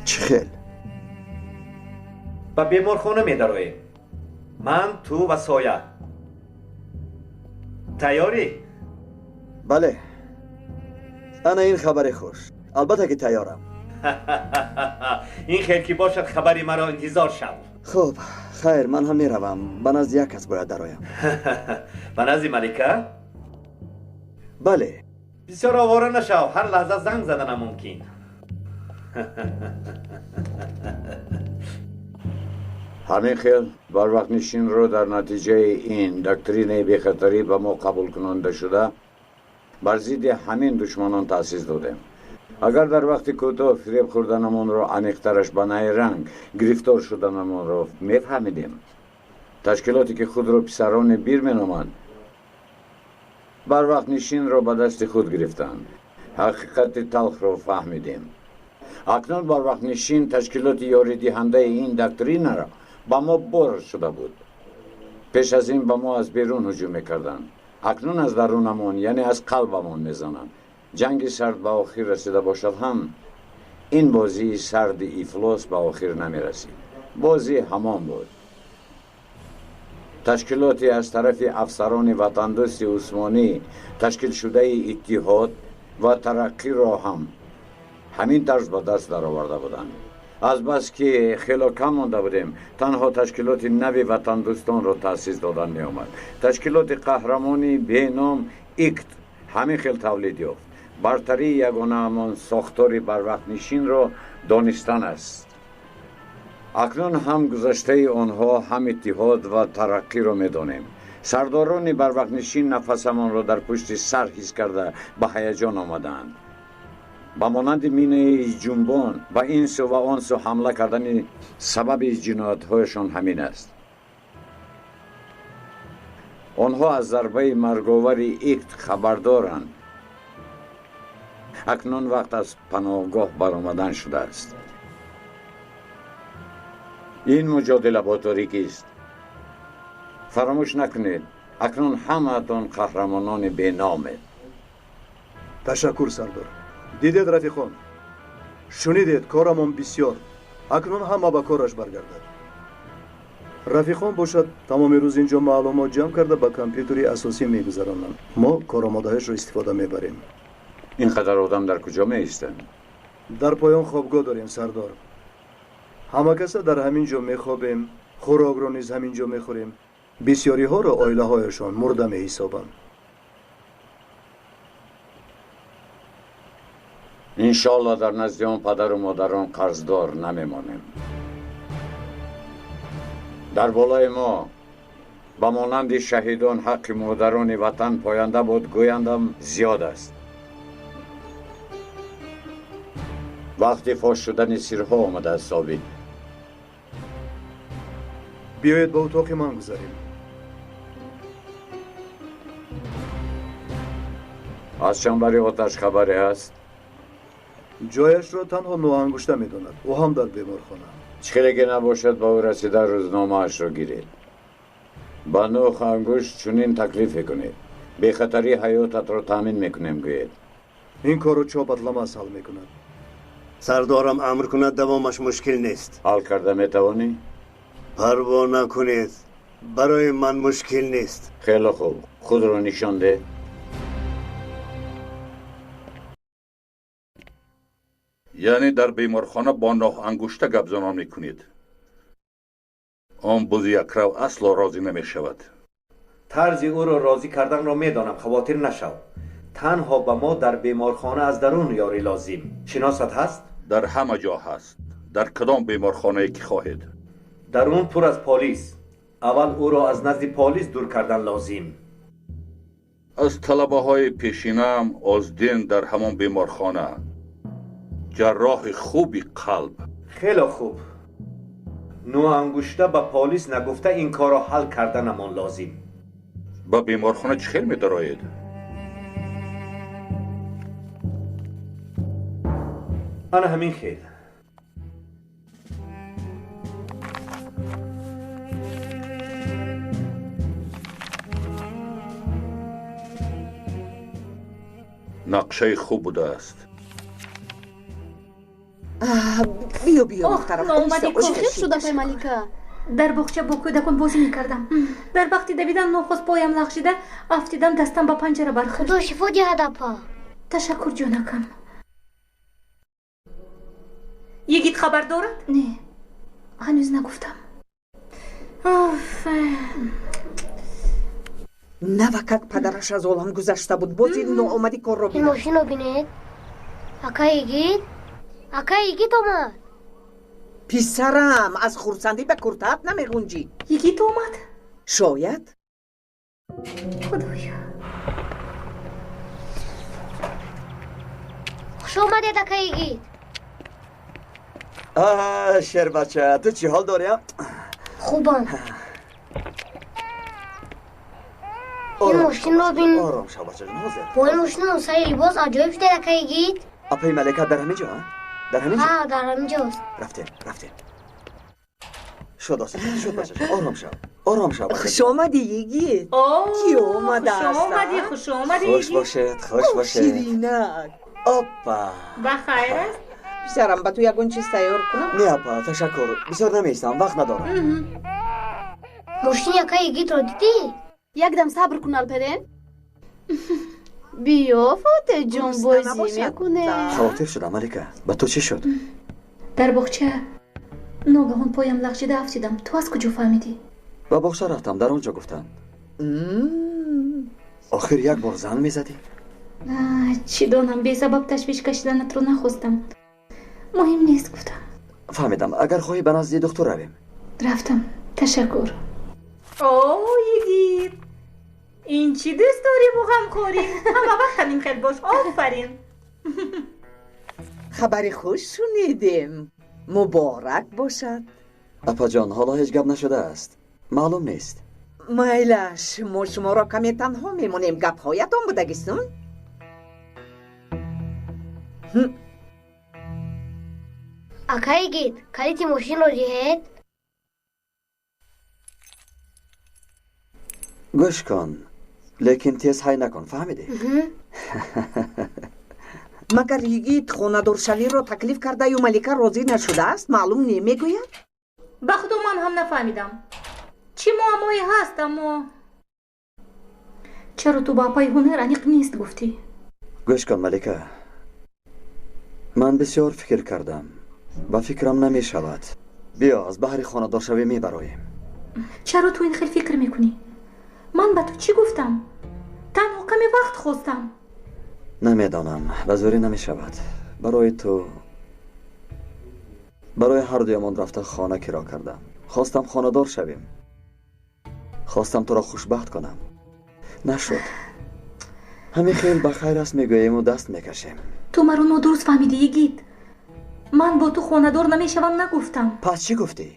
Чӣ хел? Ба беморхона медароем. Ман, ту ва Соя. Тайёрӣ? Бале. Ана ин хабари хуш. Албатта ки тайёрам. Ин хел ки бошад хабари маро интизор шав. Хуб, хайр, ман ҳам меравам. Ба назди як кас бояд дароям. Ба назди Малика? Бале. Бисёр овора нашав, ҳар лаҳза занг заданам мумкин. Ҳамин хел барвақтнишинро дар натиҷаи ин доктринаи бехатарӣ ба мо қабулкунонда шуда бар зидди ҳамин душманон таъсис додем. Агар дар вақти кӯтоҳ фиреб хӯрданамонро, аниқтараш ба найранг гирифтор шуданамонро мефаҳмидем, ташкилоте ки худро писарони бир меноманд барвақтнишинро ба дасти худ гирифтанд. Ҳақиқати талхро фаҳмидем. Акнун барвақтнишин ташкилоти ёридиҳандаи ин доктринаро ба мо бор шуда буд. Пеш аз ин ба мо аз берун ҳуҷум мекарданд. Акнун аз дарунамон, яъне аз қалбамон мезананд. Ҷанги сард ба охир расида бошад ҳам, ин бозии сарди ифлос ба охир намерасид. Бозӣ ҳамон буд. Ташкилоте аз тарафи афсарони ватандӯсти усмонӣ ташкилшудаи Иттиҳод ва Тараққиро ҳам ҳамин тарз ба даст дароварда буданд. Азбаски хело кам монда будем, танҳо ташкилоти нави ватандӯстонро таъсис додан меомад. Ташкилоти қаҳрамони беном ИКТ ҳамин хел тавлид ёфт. Бартарии ягонаамон сохтори барвақтнишинро донистан аст. Акнун ҳам гузаштаи онҳо, ҳам Иттиҳод ва Тараққиро медонем. Сардорони барвақтнишин нафасамонро дар пушти сар ҳис карда ба ҳаяҷон омадаанд. Ба монанди минаи ҷунбон ба ин сӯ ва он сӯ ҳамла кардани сабаби ҷиноятҳояшон ҳамин аст. Онҳо аз зарбаи марговари ИКТ хабардоранд. Акнун вақт аз паноҳгоҳ баромадан шудааст. Ин муҷодила бо торикист. Фаромӯш накунед, акнун ҳамаатон қаҳрамонони беномед. Ташаккур, сардор. Дидед, рафиқон, шунидед, корамон бисёр. Акнун ҳама ба кораш баргардад. Рафиқон бошад тамоми рӯз инҷо маълумот ҷамъ карда ба компютери асосӣ мегузаронанд. Мо коромодаҳашро истифода мебарем. Ин қадар одам дар куҷо меистанд? Дар поён хобгоҳ дорем, сардор. Ҳама каса дар ҳамин ҷо мехобем, хӯрокро низ ҳамин ҷо мехӯрем. Бисёриҳоро оилаҳояшон мурда меҳисобанд. Иншоалло дар назди он падару модарон қарздор намемонем. Дар болои мо ба монанди шаҳидон ҳаққи модарони ватан поянда буд, гӯяндам зиёд аст. Вақти фош шудани сирҳо омадааст, собит. Биёед ба утоқи ман гузарем. Аз чанбари оташ хабаре ҳаст? Ҷояшро танҳо ноангушта медонад. Ӯ ҳам дар беморхона. Чӣ хеле ки набошад, ба ӯ расида рӯзномаашро гиред. Ба нӯх ангушт чунин таклифе кунед. Бехатарии ҳаётатро таъмин мекунем, гӯед. Ин корро Чопатламас ҳал мекунад. Сардорам амр кунад, давомаш мушкил нест. Ҳал карда метавонӣ? Парво накунед, барои ман мушкил нест. Хеле хуб, худро нишон деҳ. Яъне дар беморхона бо ноҳангушта гапзанон мекунед. Он бузи якрав асло розӣ намешавад. Тарзи ӯро розӣ карданро медонам, хавотир нашав. Танҳо ба мо дар беморхона аз дарун ёрӣ лозим. Шиносат ҳаст? Дар ҳама ҷо ҳаст. Дар кадом беморхонае ки хоҳед. Дарун пур аз полис. Аввал ӯро аз назди полис дур кардан лозим. Аз талабаҳои пешинаам Оздин дар ҳамон беморхона. Ҷарроҳи хуби қалб. Хеле хуб. Ноангушта ба полис нагуфта ин корро ҳал карданамон лозим. Ба беморхона чӣ хел медароед? Ана ҳамин хел. Нақшаи хуб будааст. Биё, биё, духтарам. Чӣ хел шуд, апай Малика? Дар боғча бо кӯдакон бозӣ мекардам. Дар вақти давидан нохост поям лағжида, афтидам, дастам ба панҷара бархӯрд. Худо шифо диҳад, апа. Ташаккур, ҷонакам. Йигит хабар дорад? Не, ҳанӯз нагуфтам. Навакак падараш аз олам гузашта буд, боз ин ноомади корро Ин мошинро бинед. Акай Йигит, акай Йигит омад. Писарам, аз хурсандӣ ба куртаат намеғунҷӣ. Йигит омад? Шояд. Худоё. Хуш омадед, акай Йигит. Шербача, ту чӣ ҳол дорӣ? Хубам. Ин мошинро бин. Ором шав, бачаҷон, ҳозир. Бо ин мошин сари либос аҷоиб шудед, акай Йигит. Апаи Малика дар ҳамин ҷо? Дар ҳамин ҷо? Ҳа, дар ҳамин ҷост. Рафтем, рафтем. Шуд, осуда, шуд, бачаҷон, ором шав. Ором шав, Хуш омадӣ, Йигит. Кӣ омадааст? Хуш омадӣ, хуш омадӣ. Хуш бошед, хуш бошед. Ширинак. Опа. Ба хайр аст? Писарам, ба ту ягон чиз тайёр кунам? Не, апа, ташаккур. Бисёр намеистам, вақт надорам. Мошини акай Йигитро дидӣ? Якдам сабр кун, Алперен. Биё, Фотеҳҷон, бозӣ мекунем. Хавотир шудам, Малика. Ба ту чӣ шуд? Дар боғча ногаҳон поям лағжида афтидам. Ту аз куҷо фаҳмидӣ? Ба боғча рафтам, дар он ҷо гуфтанд. Охир як бор занг мезадӣ? Чӣ донам, бесабаб ташвиш кашиданатро нахостам. Муҳим нест, гуфтам. Фаҳмидам. Агар хоҳӣ, ба назди духтур равем. Рафтам. Ташаккур. О, Йигит, ин чӣ дӯстдориву ғамхорӣ! Ҳама вақт ҳамин хел бош. Офарин. Хабари хуш шунидем. Муборак бошад. Апаҷон, ҳоло ҳеҷ гап нашудааст. Маълум нест. Майлаш, мо шуморо каме танҳо мемонем. Гапҳоятон будагистун? Акай Йигит, калити мошинро диҳед. Гӯш кун, лекин тез ҳай накун, фаҳмидӣ? Магар Йигит хонадоршавиро таклиф кардаю Малика розӣ нашудааст, маълум немегӯяд? Ба худо, ман ҳам нафаҳмидам. Чӣ муаммое ҳаст, аммо чаро ту ба апаи ҳунар аниқ нест гуфтӣ? Гӯш кун, Малика, ман бисёр фикр кардам. Ба фикрам намешавад. Биё, аз баҳри хонадоршавӣ мебароем. Чаро ту ин хел фикр мекунӣ? Ман ба ту чӣ гуфтам? Танҳо каме вақт хостам. Намедонам, ба зӯрӣ намешавад. Барои ту, барои ҳардуямон рафта хона киро кардам. Хостам хонадор шавем. Хостам туро хушбахт кунам. Нашуд. Ҳамин хел ба хайр аст мегӯему даст мекашем. Ту маро нодуруст фаҳмидӣ, Йигит. Ман бо ту хонадор намешавам нагуфтам. Пас чӣ гуфтӣ?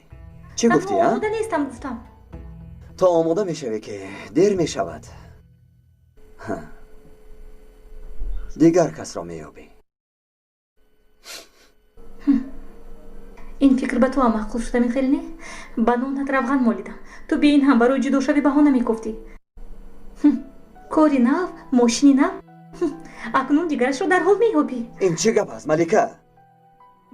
Чӣ гуфтӣ, а? Омода нестам гуфтам. То омода мешавӣ, ки дер мешавад. Дигар касро меёбӣ. Ин фикр ба ту ҳам маъқул шуда, хел не? Ба нонат равған молидам. Ту бе ин ҳам барои ҷудошавӣ баҳона мекофтӣ. Кори нав, мошини нав. Акнун дигарашро дарҳол меёбӣ. Ин чӣ гап аст, Малика?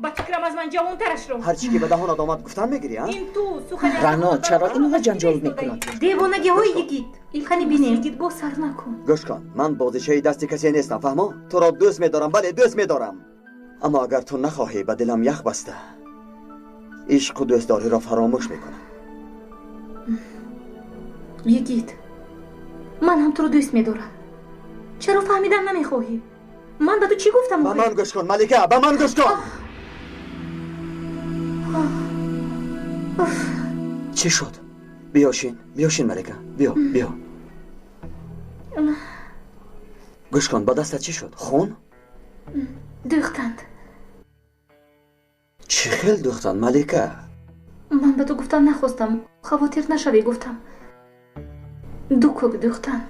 Ба фикрам, аз ман ҷавонтарашро. Ҳар чӣ ки ба даҳонат омад, гуфтан мегирӣ, а? Ин ту сухани Рано, чаро инҳо ҷанҷол мекунанд? Девонагиҳои Йигит. Қани бинем, Йигит, боз сар накун. Гӯш кун, ман бозичаи дасти касе нестам, фаҳмо? Туро дӯст медорам, бале, дӯст медорам. Аммо агар ту нахоҳӣ, ба дилам ях баста. Ишқу дӯстдориро фаромӯш мекунам. Йигит, ман ҳам туро дӯст медорам. Чаро фаҳмидан намехоҳӣ? Ман ба ту чӣ гуфтам? Ба ман гӯш кун, Малика, ба ман гӯш кун. Чӣ шуд? Биё шин, биё шин, Малика, биё, биё. Гӯш кун, ба дастат чӣ шуд? Хун? Дӯхтанд. Чӣ хел дӯхтанд, Малика? Ман ба ту гуфтан нахостам, хавотир нашавӣ гуфтам. Ду кӯк дӯхтанд.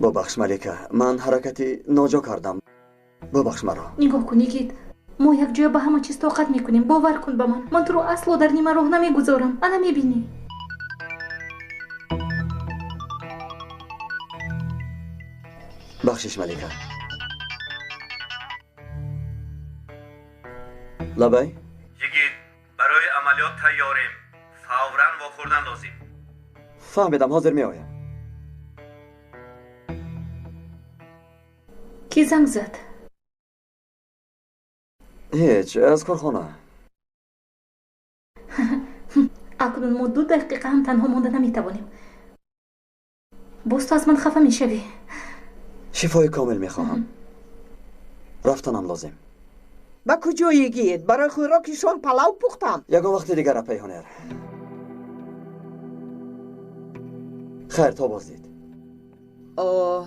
Бубахш, Малика, ман ҳаракати ноҷо кардам. Бубахш маро. Нигоҳ кун, Йигит, мо якҷоя ба ҳама чиз тоқат мекунем. Бовар кун ба ман. Ман туро асло дар нима роҳ намегузорам. Ана мебинӣ. Бахшиш, Малика. Лабай? Йигит, барои амалиёт тайёрем. Фавран вохӯрдан лозим. Фаҳмидам, ҳозир меоям. Кӣ занг зад? Ҳеҷ, аз корхона. Акнун мо 2 дақиқа ҳам танҳо монда наметавонем. Боз ту аз ман хафа мешавӣ. Шифои комил мехоҳам. Рафтанам лозим. Ба куҷо, Йигит? Барои хӯроки шом палав пухтам. Ягон вақти дигар, апаи Ҳунер. Хайр, то боздид. Оҳ.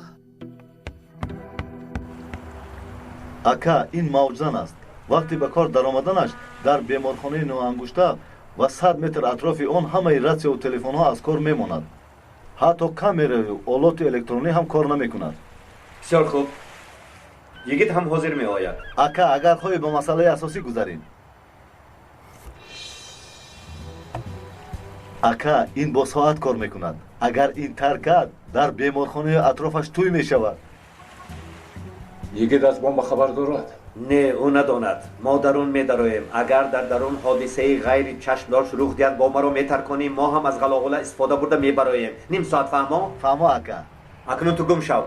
Ака, ин мавҷзан аст. Вақте ба кор даромаданаш дар беморхонаи ноангушта ва 100 метр атрофи он ҳамаи ратсияву телефонҳо аз кор мемонад. Ҳатто камераву олоти электронӣ ҳам кор намекунад. Бисёр хуб. Йигит ҳам ҳозир меояд. Ака, агар хоҳӣ ба масъалаи асосӣ гузарем. Ака, ин бо соат кор мекунад. Агар ин таркад, дар беморхонаи атрофаш тӯй мешавад. Йигит аз бомба хабар дорад? Не, ӯ надонад. Мо дарун медароем. Агар дар дарун ҳодисаи ғайри чашмдошт рух диҳад, бомбаро метарконем. Мо ҳам аз ғалоғула истифода бурда мебароем. Ним соат, фаҳмо? Фаҳмо, ака. Акнун ту гум шав.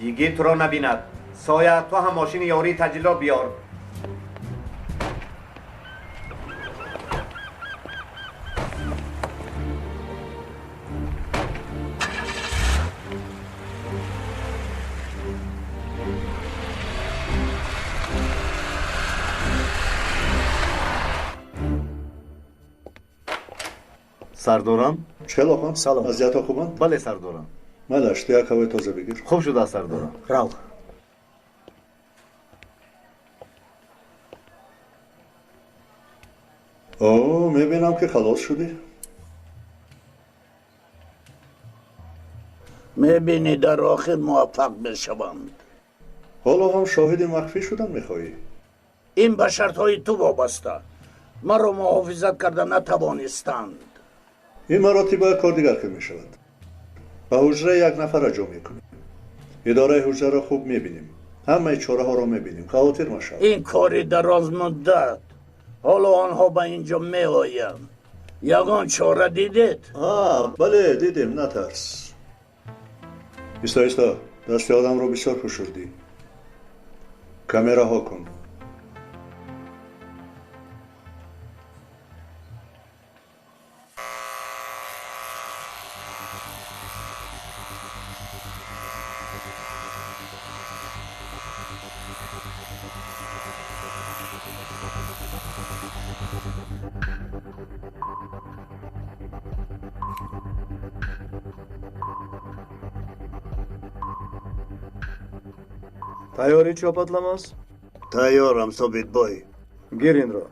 Йигит туро набинад. Соя, ту ҳам мошини ёрии таҷилро биёр. Сардорам? Чӣ хон? Салом. Вазъиятҳо хубанд? Бале, сардорам. Майлаш, ту як ҳавои тоза бигир. Хуб шудааст, сардорам. Рав. О, мебинам ки халос шудӣ. Мебинӣ, дар охир муваффақ мешаванд. Ҳоло ҳам шоҳиди махфӣ шудан мехоҳӣ? Ин ба шартҳои ту вобаста. Маро муҳофизат карда натавонистанд. Ин маротиба кор дигар ки мешавад. Ба ҳуҷра як нафара ҷо мекунем. Идораи ҳуҷраро хуб мебинем. Ҳамаи чораҳоро мебинем. Хавотир машав. Ин кори дарозмуддат. Ҳоло онҳо ба ин ҷо меоянд. Ягон чора дидед? Бале, дидем, натарс. Исто, исто, дасти одамро бисёр фишурдӣ. Каме раҳо кун. Тайёрӣ, Чопатламаз? Тайёрам, Собитбой. Гир инро.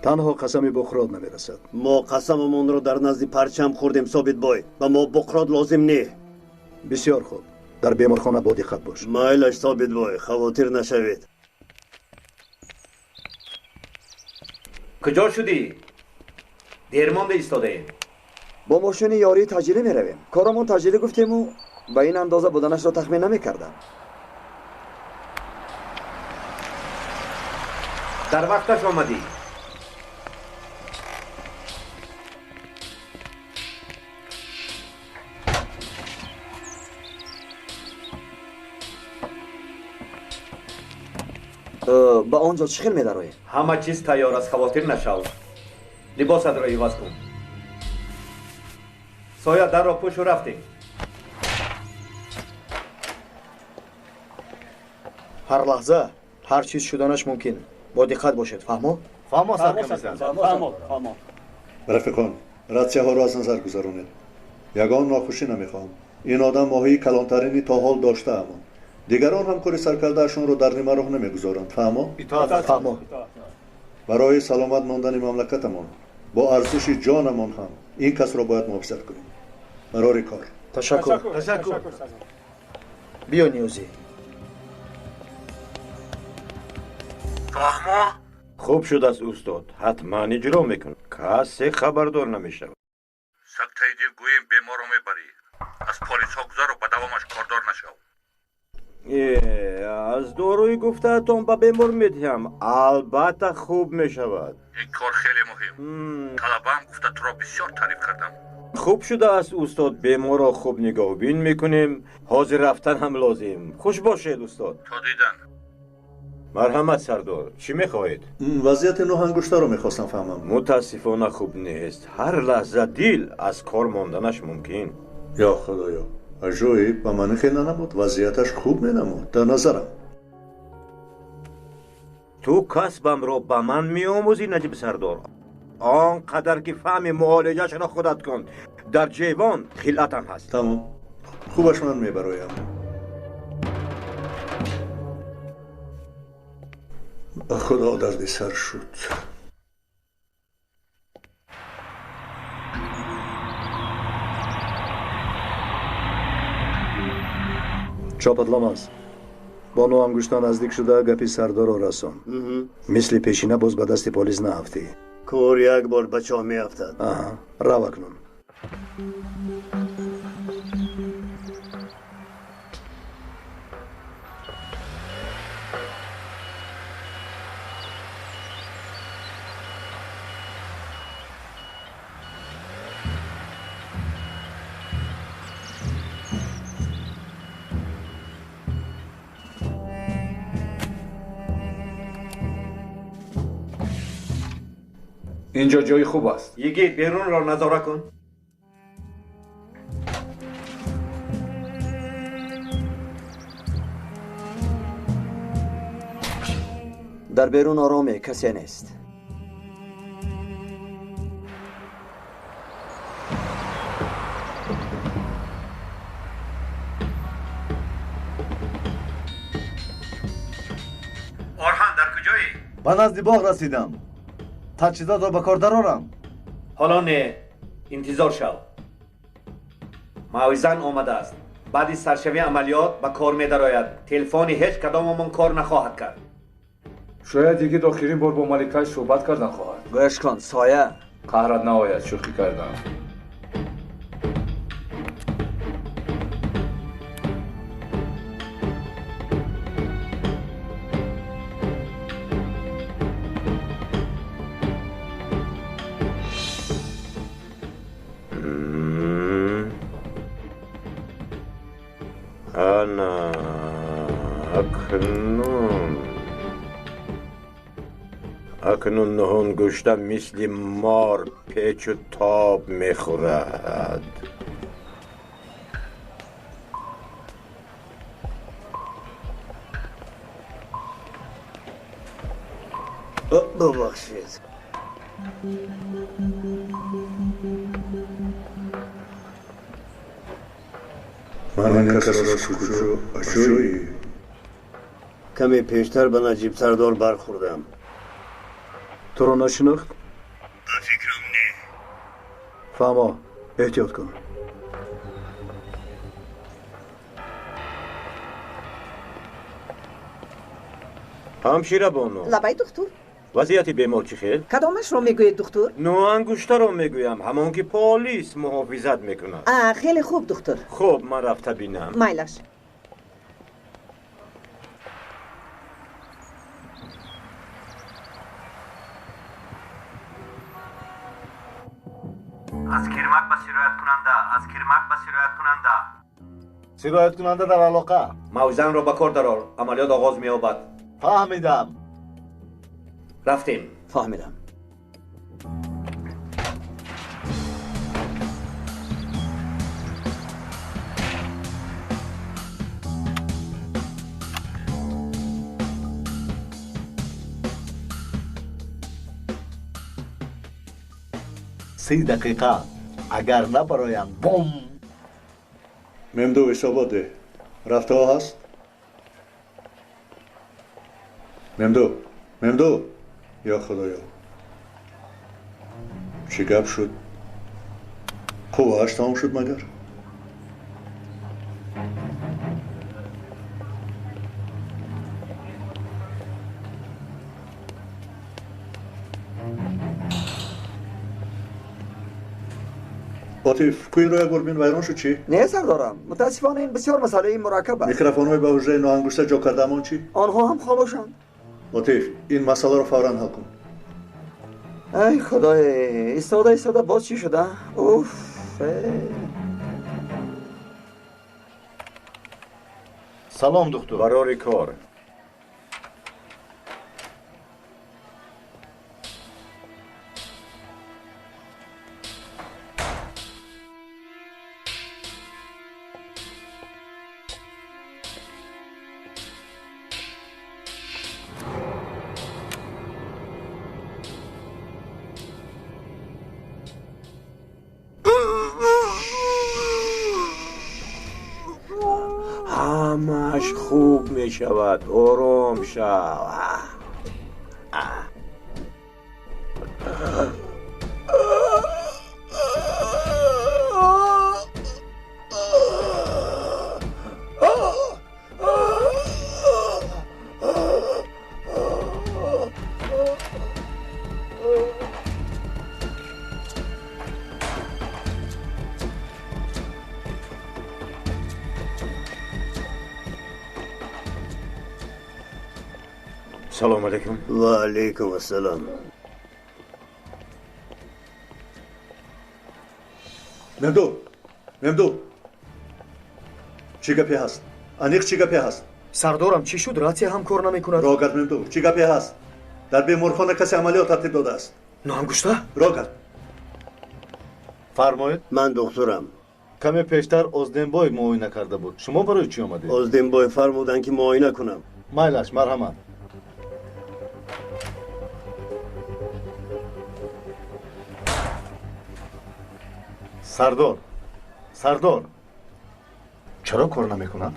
Танҳо қасами Буқрот намерасад. Мо қасамамонро дар назди парчам хӯрдем, Собитбой. Ба мо Буқрот лозим не. Бисёр хуб. Дар беморхона бо диққат бош. Майлаш, Собитбой, хавотир нашавед. Куҷо шудӣ? Дер монда истодаем. Бо мошини ёрии таҷилӣ меравем. Корамон таҷилӣ гуфтему ба ин андоза буданашро тахмин намекардам. Дар вақташ омадӣ. Ба он ҷо чӣ хел медароем? Ҳама чиз тайёр аст, хавотир нашав. Либосатро иваз кун. Соя, дарро пӯшу рафтем. Ҳар лаҳза ҳар чиз шуданаш мумкин. Бо диққат бошед, фаҳмо? Фаҳмо, саркомиссар. Фаҳмо. Рафиқон, ратсияҳоро аз назар гузаронед. Ягон нохушӣ намехоҳам. Ин одам моҳии калонтарини то ҳол доштаамон. Дигарон ҳам кори саркардаашонро дар нима роҳ намегузоранд. Фаҳмо? Фаҳмо. Барои саломат мондани мамлакатамон бо арзиши ҷонамон ҳам ин касро бояд муҳофизат кунем. Барори кор. Ташаккур. Ташаккур. Биё, Ниёзӣ. Фаҳмо? Хуб шудааст, устод. Ҳатман иҷро мекунам. Касе хабардор намешавад. Сактаи дил гӯем беморро мебарӣ. Аз полисҳо гузару ба давомаш кордор нашав. Аз доруи гуфтаатон ба бемор медиҳам. Албатта хуб мешавад. Ин кор хеле муҳим. Талабаам гуфта туро бисёр таъриф кардам. Хуб шудааст, устод. Беморро хуб нигоҳубин мекунем. Ҳозир рафтан ҳам лозим. Хуш бошед, устод. То дидан. Марҳамат, сардор. Чӣ мехоҳед? Вазъияти нӯҳангуштаро мехостам фаҳмам. Мутаассифона хуб нест. Ҳар лаҳза дил аз кор монданаш мумкин. Ё худоё, аҷоиб, ба ман хел нанамуд. Вазъияташ хуб менамуд дар назарам. Ту касбамро ба ман меомӯзӣ, Наҷиб сардор. Он қадар ки фаҳми муолиҷашро худат кун. Дар ҷейбон хилъатам ҳаст. Тамом, хубаш ман мебароям. Ба худо дарди сар шуд. Чопатломаз, бо нӯҳангушта наздик шуда гапи сардорро расон. Мисли пешина боз ба дасти полис наафтӣ. Кор як бор ба чоҳ меафтад. Аҳа, рав акнун. Инҷо ҷои хуб аст. Йигит, берунро назора кун. Дар берун ороме, касе нест. Орҳан, дар куҷоӣ? Ба назди боғ расидам. Таҷҳизотро ба кор дарорам. Ҳоло не, интизор шав. Мавизан омадааст. Баъди саршавии амалиёт ба кор медарояд. Телефони ҳеҷ кадомамон кор нахоҳад кард. Шояд йигит охирин бор бо маликаш суҳбат кардан хоҳад. Гӯш кун, соя. Қаҳрат наояд, шӯхӣ кардам. Ана акнун акнун нӯҳангушта мисли мор печу тоб мехӯрад. Бубахшед. Ман ин касро куҷо аҷоиб. Каме пештар ба Наҷиб сардор бархӯрдам. Туро нашинохт? Ба фикрам, не. Фаҳмо, эҳтиёт кун. Ҳамшира бону. Лабай, духтур. Вазъияти бемор чӣ хел? Кадомашро мегӯед, духтур? Нӯҳангуштаро мегӯям, ҳамон ки полис муҳофизат мекунад. Хеле хуб, духтур. Хуб, ман рафта бинам. Майлаш. Аз кирмак ба сирояткунанда, аз кирмак ба сирояткунанда. Сирояткунанда дар алоқа. Мавзанро ба кор дарор, амалиёт оғоз меёбад. Фаҳмидам. Рафтем. Фаҳмидам. 30 дақиқа. Агар набароям, бом. Мемду, ҳисобот деҳ. Рафтаҳо ҳаст? Мемду, Мемду. Ё худоё, чӣ гап шуд? Қуввааш тамом шуд магар? Отиф, кӯиро як бор бин, вайрон шуд чӣ? Не сардорам, мутаассифона ин бисёр масъалаи мураккаб аст. Микрофонҳои ба ҳуҷраи ноангушта ҷо кардаамон чӣ? Онҳо ҳам хомӯшанд. Отиф, ин масъаларо фавран ҳал кун. Ай худое, истода истода боз чӣ шуда? Уф. Салом духтур. Барори кор. ҳамаш хуб мешавад, ором шав. Салом алейкум. Ва алейкум ассалом. Мемду, Мемду, чӣ гапе ҳаст? Аниқ чӣ гапе ҳаст? Сардорам, чӣ шуд? Ратсия ҳам кор намекунад. Роҳ гард Мемду, чӣ гапе ҳаст? Дар беморхона касе амалиёт тартиб додааст. Ноангушта? Роҳ гард. Фармоед. Ман духтурам. Каме пештар Озденбой муоина карда буд. Шумо барои чӣ омадед? Озденбой фармуданд, ки муоина кунам. Майлаш, марҳамат. Сардор, сардор, чаро кор намекунад?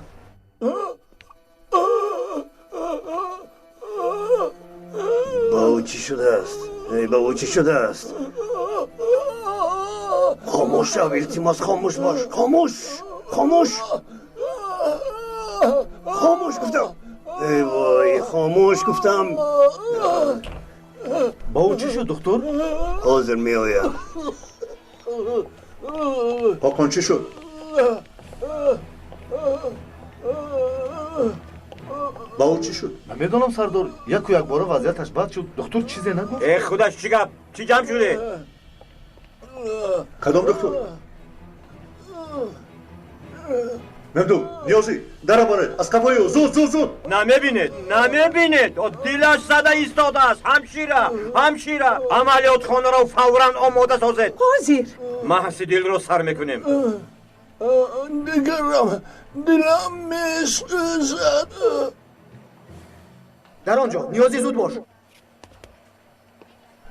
Ба ӯ чӣ шудааст? Эй, ба ӯ чӣ шудааст? Хомӯш шав, илтимос, хомӯш бош, хомӯш, хомӯш, хомӯш гуфтам. Эй вой, хомӯш гуфтам. Ба ӯ чӣ шуд, духтур? Ҳозир меоям. Ҳоқон, чӣ шуд? Ба ӯ чӣ шуд? Намедонам сардор, яку якбора вазъияташ бад шуд. Духтур чизе нагуфт? Э худаш, чӣ гап? Чӣ ҷамъ шудед? Кадом духтур? Мемду, Ниёзӣ, дара баред, аз қафои ӯ, зуд, зуд, зуд! Намебинед, намебинед, дилаш зада истодааст. Ҳамшира, ҳамшира, амалиётхонаро фавран омода созед. Ҳозир. Маҳси дилро сар мекунем. Дигарам дилам месӯзад. Дар он ҷо, Ниёзӣ, зуд бош.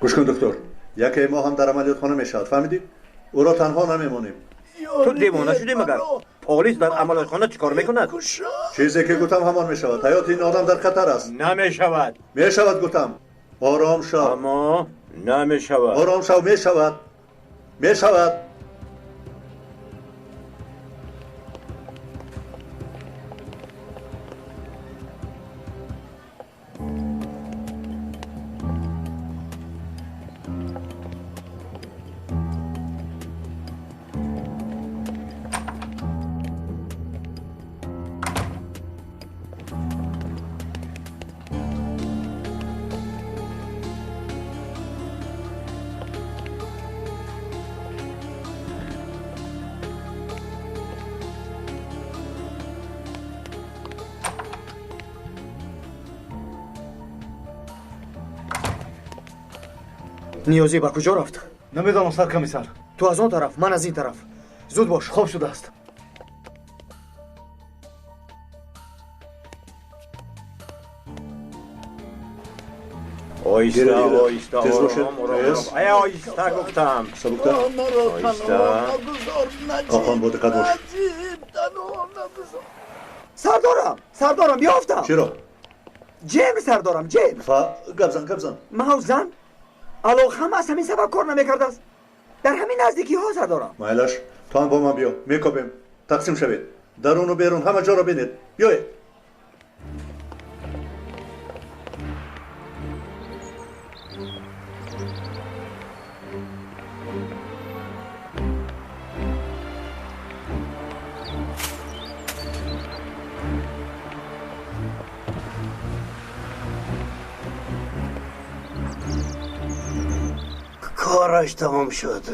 Гӯш кун духтур, якеи мо ҳам дар амалиётхона мешавад, фаҳмидӣ? Ӯро танҳо намемонем. Ту девона шудӣ магар? Полис дар амалиётхона чӣ кор мекунад? Чизе ки гуфтам ҳамон мешавад. Ҳаёти ин одам дар хатар аст. Намешавад. Мешавад гуфтам. Ором шав. Аммо намешавад. Ором шав, мешавад. Мешавад. Ниёзӣ ба куҷо рафт? Намедонам саркомиссар. Ту аз он тараф, ман аз ин тараф. Зуд бош. Хоб шудааст. Оҳиста, оҳиста, ором, ором. Эй, оҳиста гуфтам. Сабуктар. Оҳиста. Ҳоқон, бо диққат бош. Сардорам, сардорам, ёфтам. Чиро? Ҷем сардорам, ҷем. Гап зан, гап зан. Мавзан алоқам аз ҳамин сабаб кор намекардааст. Дар ҳамин наздикиҳо сардорам. Майлаш, ту ҳам бо ман биё, мекобем. Тақсим шавед. Даруну берун ҳама ҷоро бинед. Биёед. Кораш тамом шуд.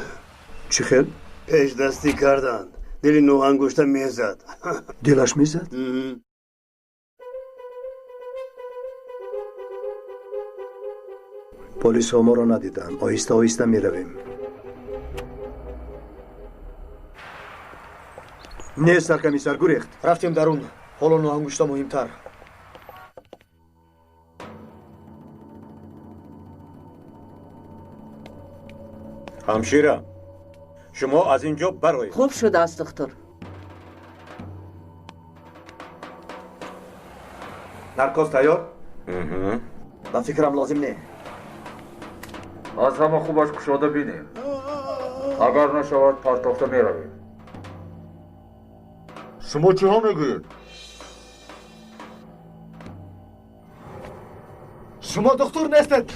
Чӣ хел? Пешдастӣ карданд. Дили нӯҳангушта мезад. Дилаш мезад? Полисҳо моро надиданд. Оҳиста оҳиста меравем. Не, саркомиссар, гурехт. Рафтем дарун. Ҳоло нӯҳангушта муҳимтар. Ҳамшира, шумо аз ин ҷо бароед. Хуб шудааст, духтур. Наркоз тайёр? Ба фикрам лозим не. Аз ҳама хубаш кушода бинем. Агар нашавад, партофта меравем. Шумо чиҳо мегӯед? Шумо духтур нестед.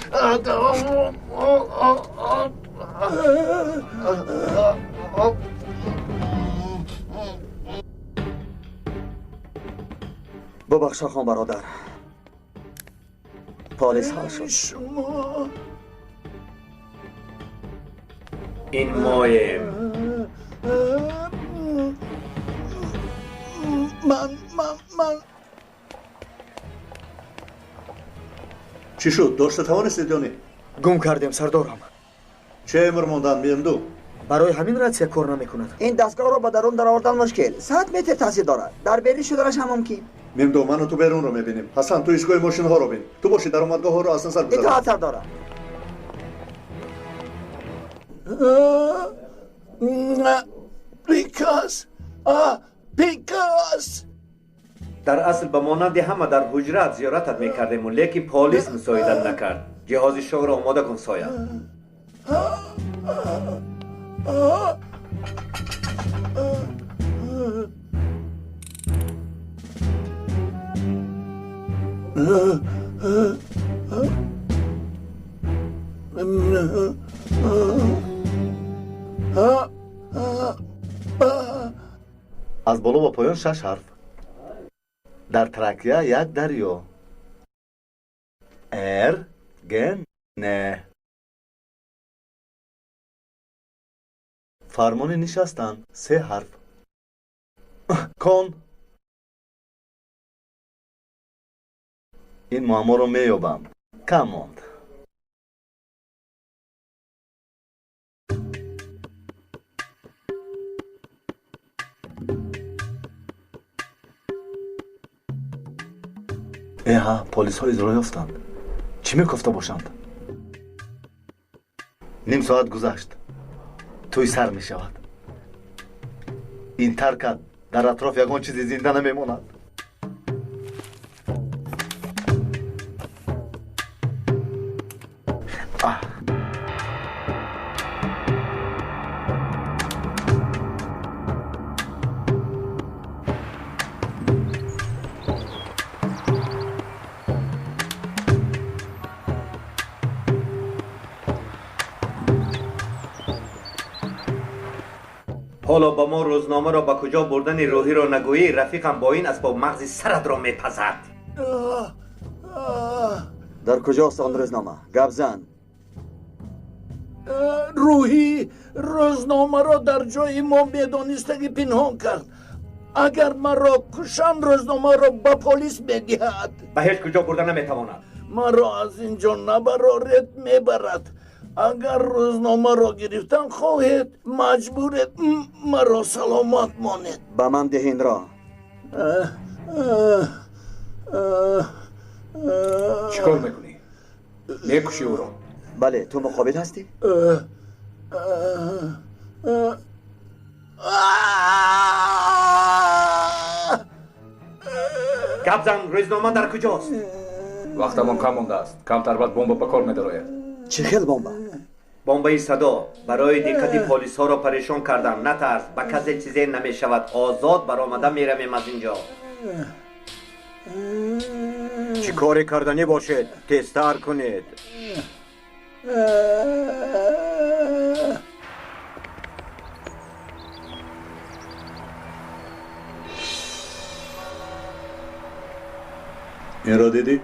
Бубахш, хон бародар. Полис ҳал шуд. Шумо Ин моем. Ман ман ман Чӣ шуд? Дошта тавонистед ё не? Гум кардем, сардорам. Чӣ эмр мондан, Мемду? Барои ҳамин ратсия кор намекунад. Ин дастгоҳро ба дарун даровардан мушкил. 100 метр таъсир дорад. Дар берун шуданаш ҳам мумкин. Мемду, ману ту берунро мебинем. Ҳасан, ту истгоҳи мошинҳоро бин. Ту боши даромадгоҳҳоро аз назар гузарон. Итоат, сардорам. Приказ! Приказ! Дар асл ба монанди ҳама дар ҳуҷраат зиёратат мекардему, лекин полис мусоидат накард. Ҷиҳози шоҳро омода кун, соя. Аз боло ба поён шаш ҳарф. Дар Тракия як дарё. Р Г Н. Фармони нишастан се ҳарф. Кон. Ин муамморо меёбам. Кам монд. Эҳа, полисҳо изро ёфтанд. Чӣ мекофта бошанд? Ним соат гузашт. Тӯй сар мешавад. Ин таркат дар атроф ягон чизи зинда намемонад. Ҳоло ба мо рӯзномаро ба куҷо бурдани рӯҳиро нагӯӣ, рафиқам бо ин асбоб мағзи саратро мепазад. Дар куҷост он рӯзнома? Гап зан. Рӯҳӣ рӯзномаро дар ҷои мо медонистагӣ пинҳон кард. Агар маро кушанд, рӯзномаро ба полис медиҳад. Ба ҳеҷ куҷо бурда наметавонад. Маро аз ин ҷо набароред, мебарад. Агар рӯзномаро гирифтан хоҳед, маҷбуред маро саломат монед. Ба ман деҳ инро. Чӣ кор мекунӣ? Мекушӣ ӯро? Бале, ту муқобил ҳастӣ? Гап зан, рӯзнома дар куҷост? Вақтамон кам мондааст. Камтар баъд бомба ба кор медарояд. Чӣ хел бомба? Бомбаи садо барои диққати полисҳоро парешон кардан. Натарс, ба касе чизе намешавад. Озод баромада меравем аз ин ҷо. Чӣ коре карданӣ бошед, тезтар кунед. Инро дидӣ?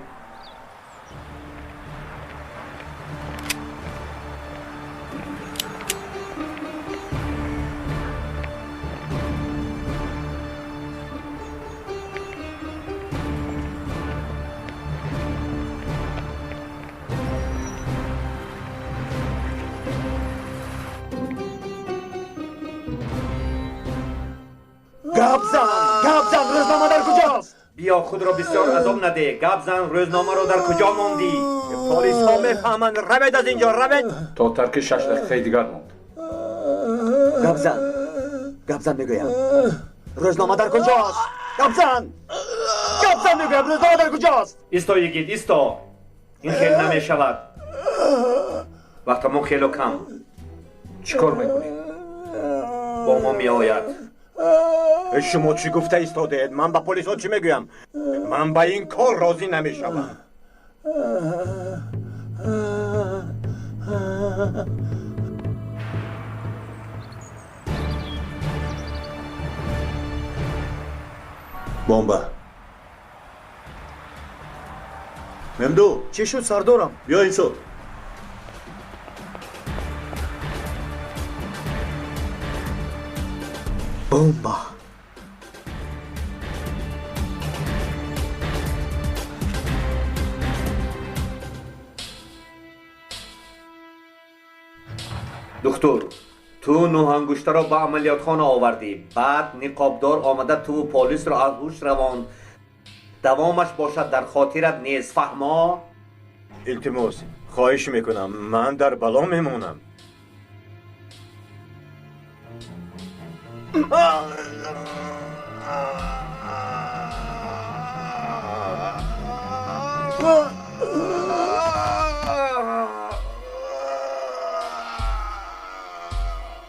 Гап зан, гап зан, рӯзнома дар куҷост? Биё худро бисёр азоб наде. Гап зан, рӯзномаро дар куҷо мондӣ? Полисҳо мефаҳманд. Равед аз инҷо, равед. То тарки 6 дақиқаи дигар монд. Гап зан, гап зан мегӯям. Рӯзнома дар куҷост? Гап зан, гап зан мегӯям, рӯзнома дар куҷост? Исто йигит, исто. Ин хел намешавад. Вақтамон хело кам. Чӣ кор мекунӣ? Бо мо меояд. Шумо чӣ гуфта истодаед? Ман ба полисҳо чӣ мегӯям? Ман ба ин кор розӣ намешавам. Бомба. Мемду. Чӣ шуд, сардорам? Биё ин сӯ. Бомба. Духтур, ту нӯҳангуштаро ба амалиётхона овардӣ. Баъд ниқобдор омада туву полисро аз ҳуш равонд. Давомаш бошад дар хотират нест, фаҳмо? Илтимос, хоҳиш мекунам, ман дар бало мемонам.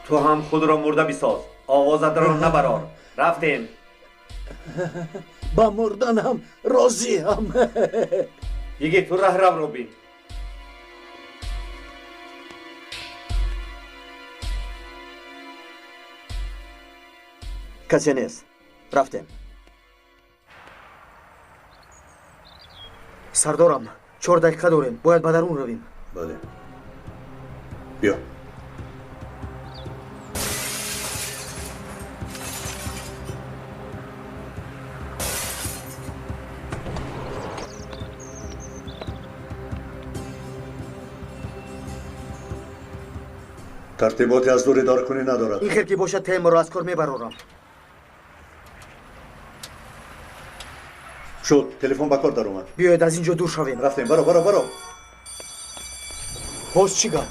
Ту ҳам худро мурда бисоз, овозатро набарор. Рафтем. Ба мурдан ҳам розиам. Йигит, ту раҳравро бин. Касе нест. Рафтем. Сардорам, 4 дақиқа дорем, бояд ба дарун равем. Бале. Биё. Тартиботи аз дур идоракунӣ надорад. Ин хел ки бошад, темаро аз кор мебарорам. Шуд, телефон ба кор даромад. Биёед аз ин ҷо дур шавем. Рафтем, баро, баро, баро. Боз чӣ гап?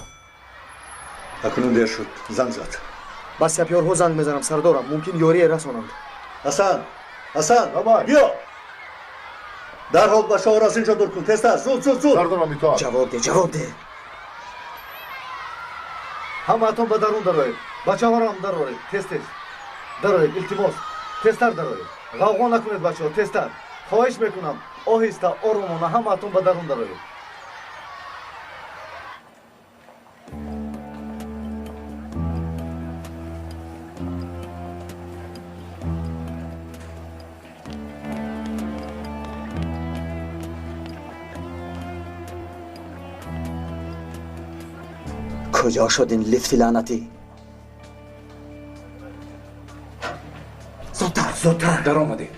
Акнун дер шуд, занг зад. Ба сапёрҳо занг мезанам, сардорам, мумкин ёрие расонанд. Ҳасан, Ҳасан, биё. Дарҳол ба шоҳро аз ин ҷо дур кун, тезтар, зуд, зуд, зуд. Сардорам, итоат. Ҷавоб де, ҷавоб де. Ҳамаатон ба дарун дароед, бачаҳоро ҳам дароред, тез тез дароед, илтимос, тезтар дароед. Ғавғо накунед бачаҳо, тезтар. Хоҳиш мекунам, оҳиста, оромона ҳамаатон ба дарун дароед. Куҷо шуд ин лифти лаънатӣ? Зудтар, зудтар. Даромадем.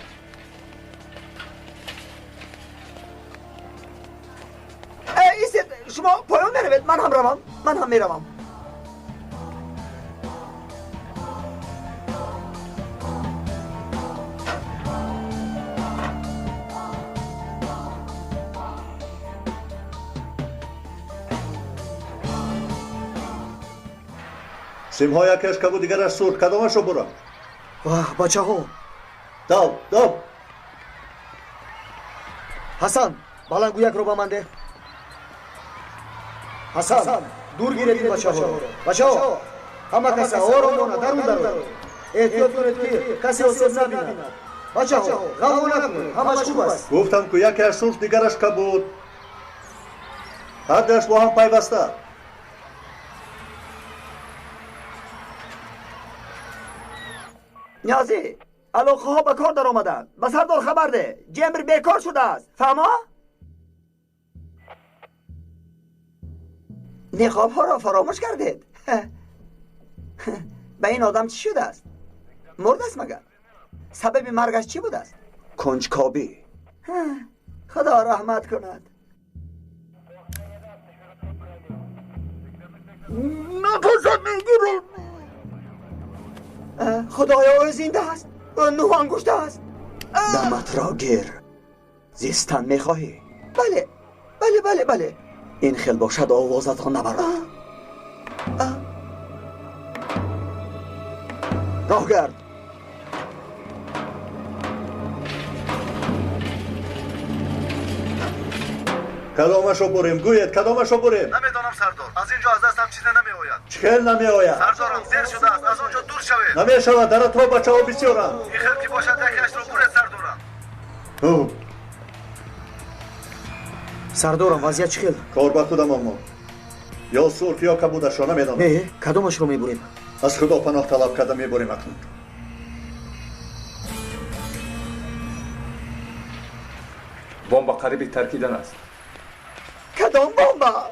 Истед, шумо поён меравед, ман ҳам равам, ман ҳам меравам. Симҳо якеш кабу, дигараш сурх. Кадомашро бурам? Ваҳ, бачаҳо. Дав, дав. Ҳасан, баландгӯякро ба ман деҳ. Ҳасан, дур гиред ин бачаҳоро. Бачаҳо, ҳама каса оромона дарун дароед. Эҳтиёт кунед, ки касе осеб набинад. Бачаҳо, ғавғо накунед, ҳамаш хуб аст. Гуфтам, ку якеаш сурх, дигараш кабуд. Ҳардуяш бо ҳам пайваста. Ниёзӣ, алоқаҳо ба кор даромаданд. Ба сардор хабар деҳ, ҷембр бекор шудааст. Фаҳмо? Ниқобҳоро фаромӯш кардед. Ба ин одам чӣ шудааст? Мурдааст магар? Сабаби маргаш чӣ будааст? Кунҷкобӣ. Худо раҳмат кунад. Нафасам мегирад. Худоё, ӯ зинда аст. Ӯ нӯҳ ангушта аст. Даматро гир. Зистан мехоҳӣ? Бале, бале, бале, бале. Ин хел бошад, овозатон набарад. Роҳ гард. Кадомашро бурем? Гӯед, кадомашро бурем? Намедонам, сардор. Аз ин ҷо аз дастам чизе намеояд. Чӣ хел намеояд? Сардорам, зер шудааст. Аз он ҷо дур шавед. Намешавад, дар атроф бачаҳо бисёранд. Ин хел ки бошад, якеашро буред, сардорам. Сардорам, вазъият чӣ хел? Кор ба худам омад. Ё сурх, ё кабудашро намедонам. Не, кадомашро мебурем? Аз худо паноҳ талаб карда мебурем акнун. Бомба қариби таркидан аст. Кадом бомба?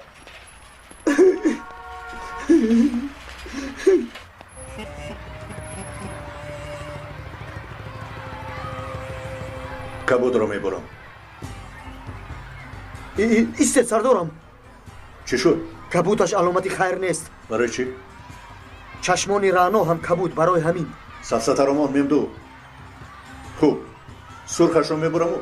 Кабудро мебурам. Истед, сардорам. Чӣ шуд? Кабуташ аломати хайр нест. Барои чӣ? Чашмони раъно ҳам кабуд, барои ҳамин. Сафсатаромон мемду. Хуб, сурхашро мебураму.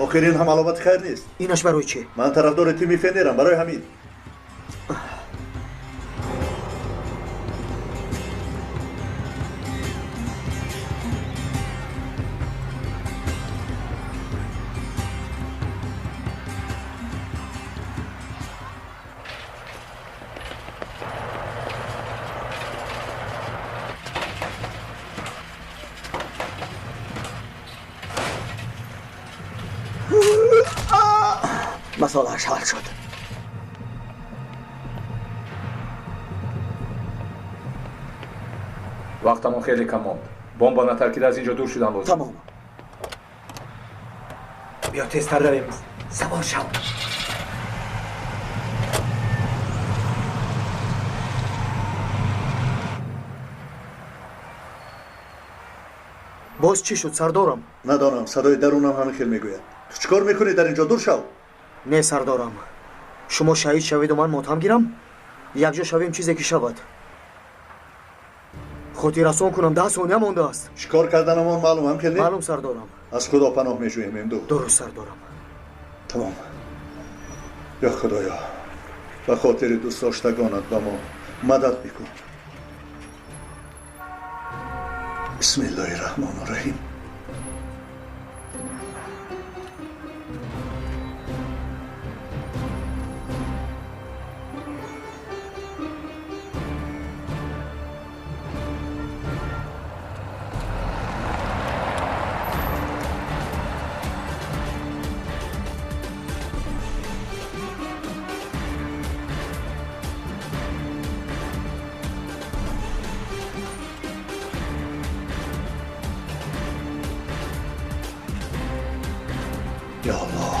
Охир ин ҳам аломати хайр нест. Инаш барои чӣ? Ман тарафдори тими Фенерам, барои ҳамин. Масъалааш ҳал шуд. Вақтамон хеле кам монд. Бомба натаркида аз ин ҷо дур шудан лозим. Тамом. Биё тезтар равем. Савор шав. Боз чӣ шуд, сардорам? Надонам, садои дарунам ҳамин хел мегӯяд. Ту чӣ кор мекунӣ дар ин ҷо? Дур шав. Не, сардорам, шумо шаҳид шаведу ман мотам гирам? Якҷо шавем, чизе ки шавад. Хотиррасон кунам, 10 сония мондааст. Чӣ кор карданамон маълум, ҳам хел не? Маълум, сардорам. Аз худо паноҳ межӯем, эмду. Дуруст, сардорам. Тамом. Ё худоё, ба хотири дӯстдоштагонат ба мо мадад бикун. Бисмиллоҳи раҳмони раҳим. Ya Allah.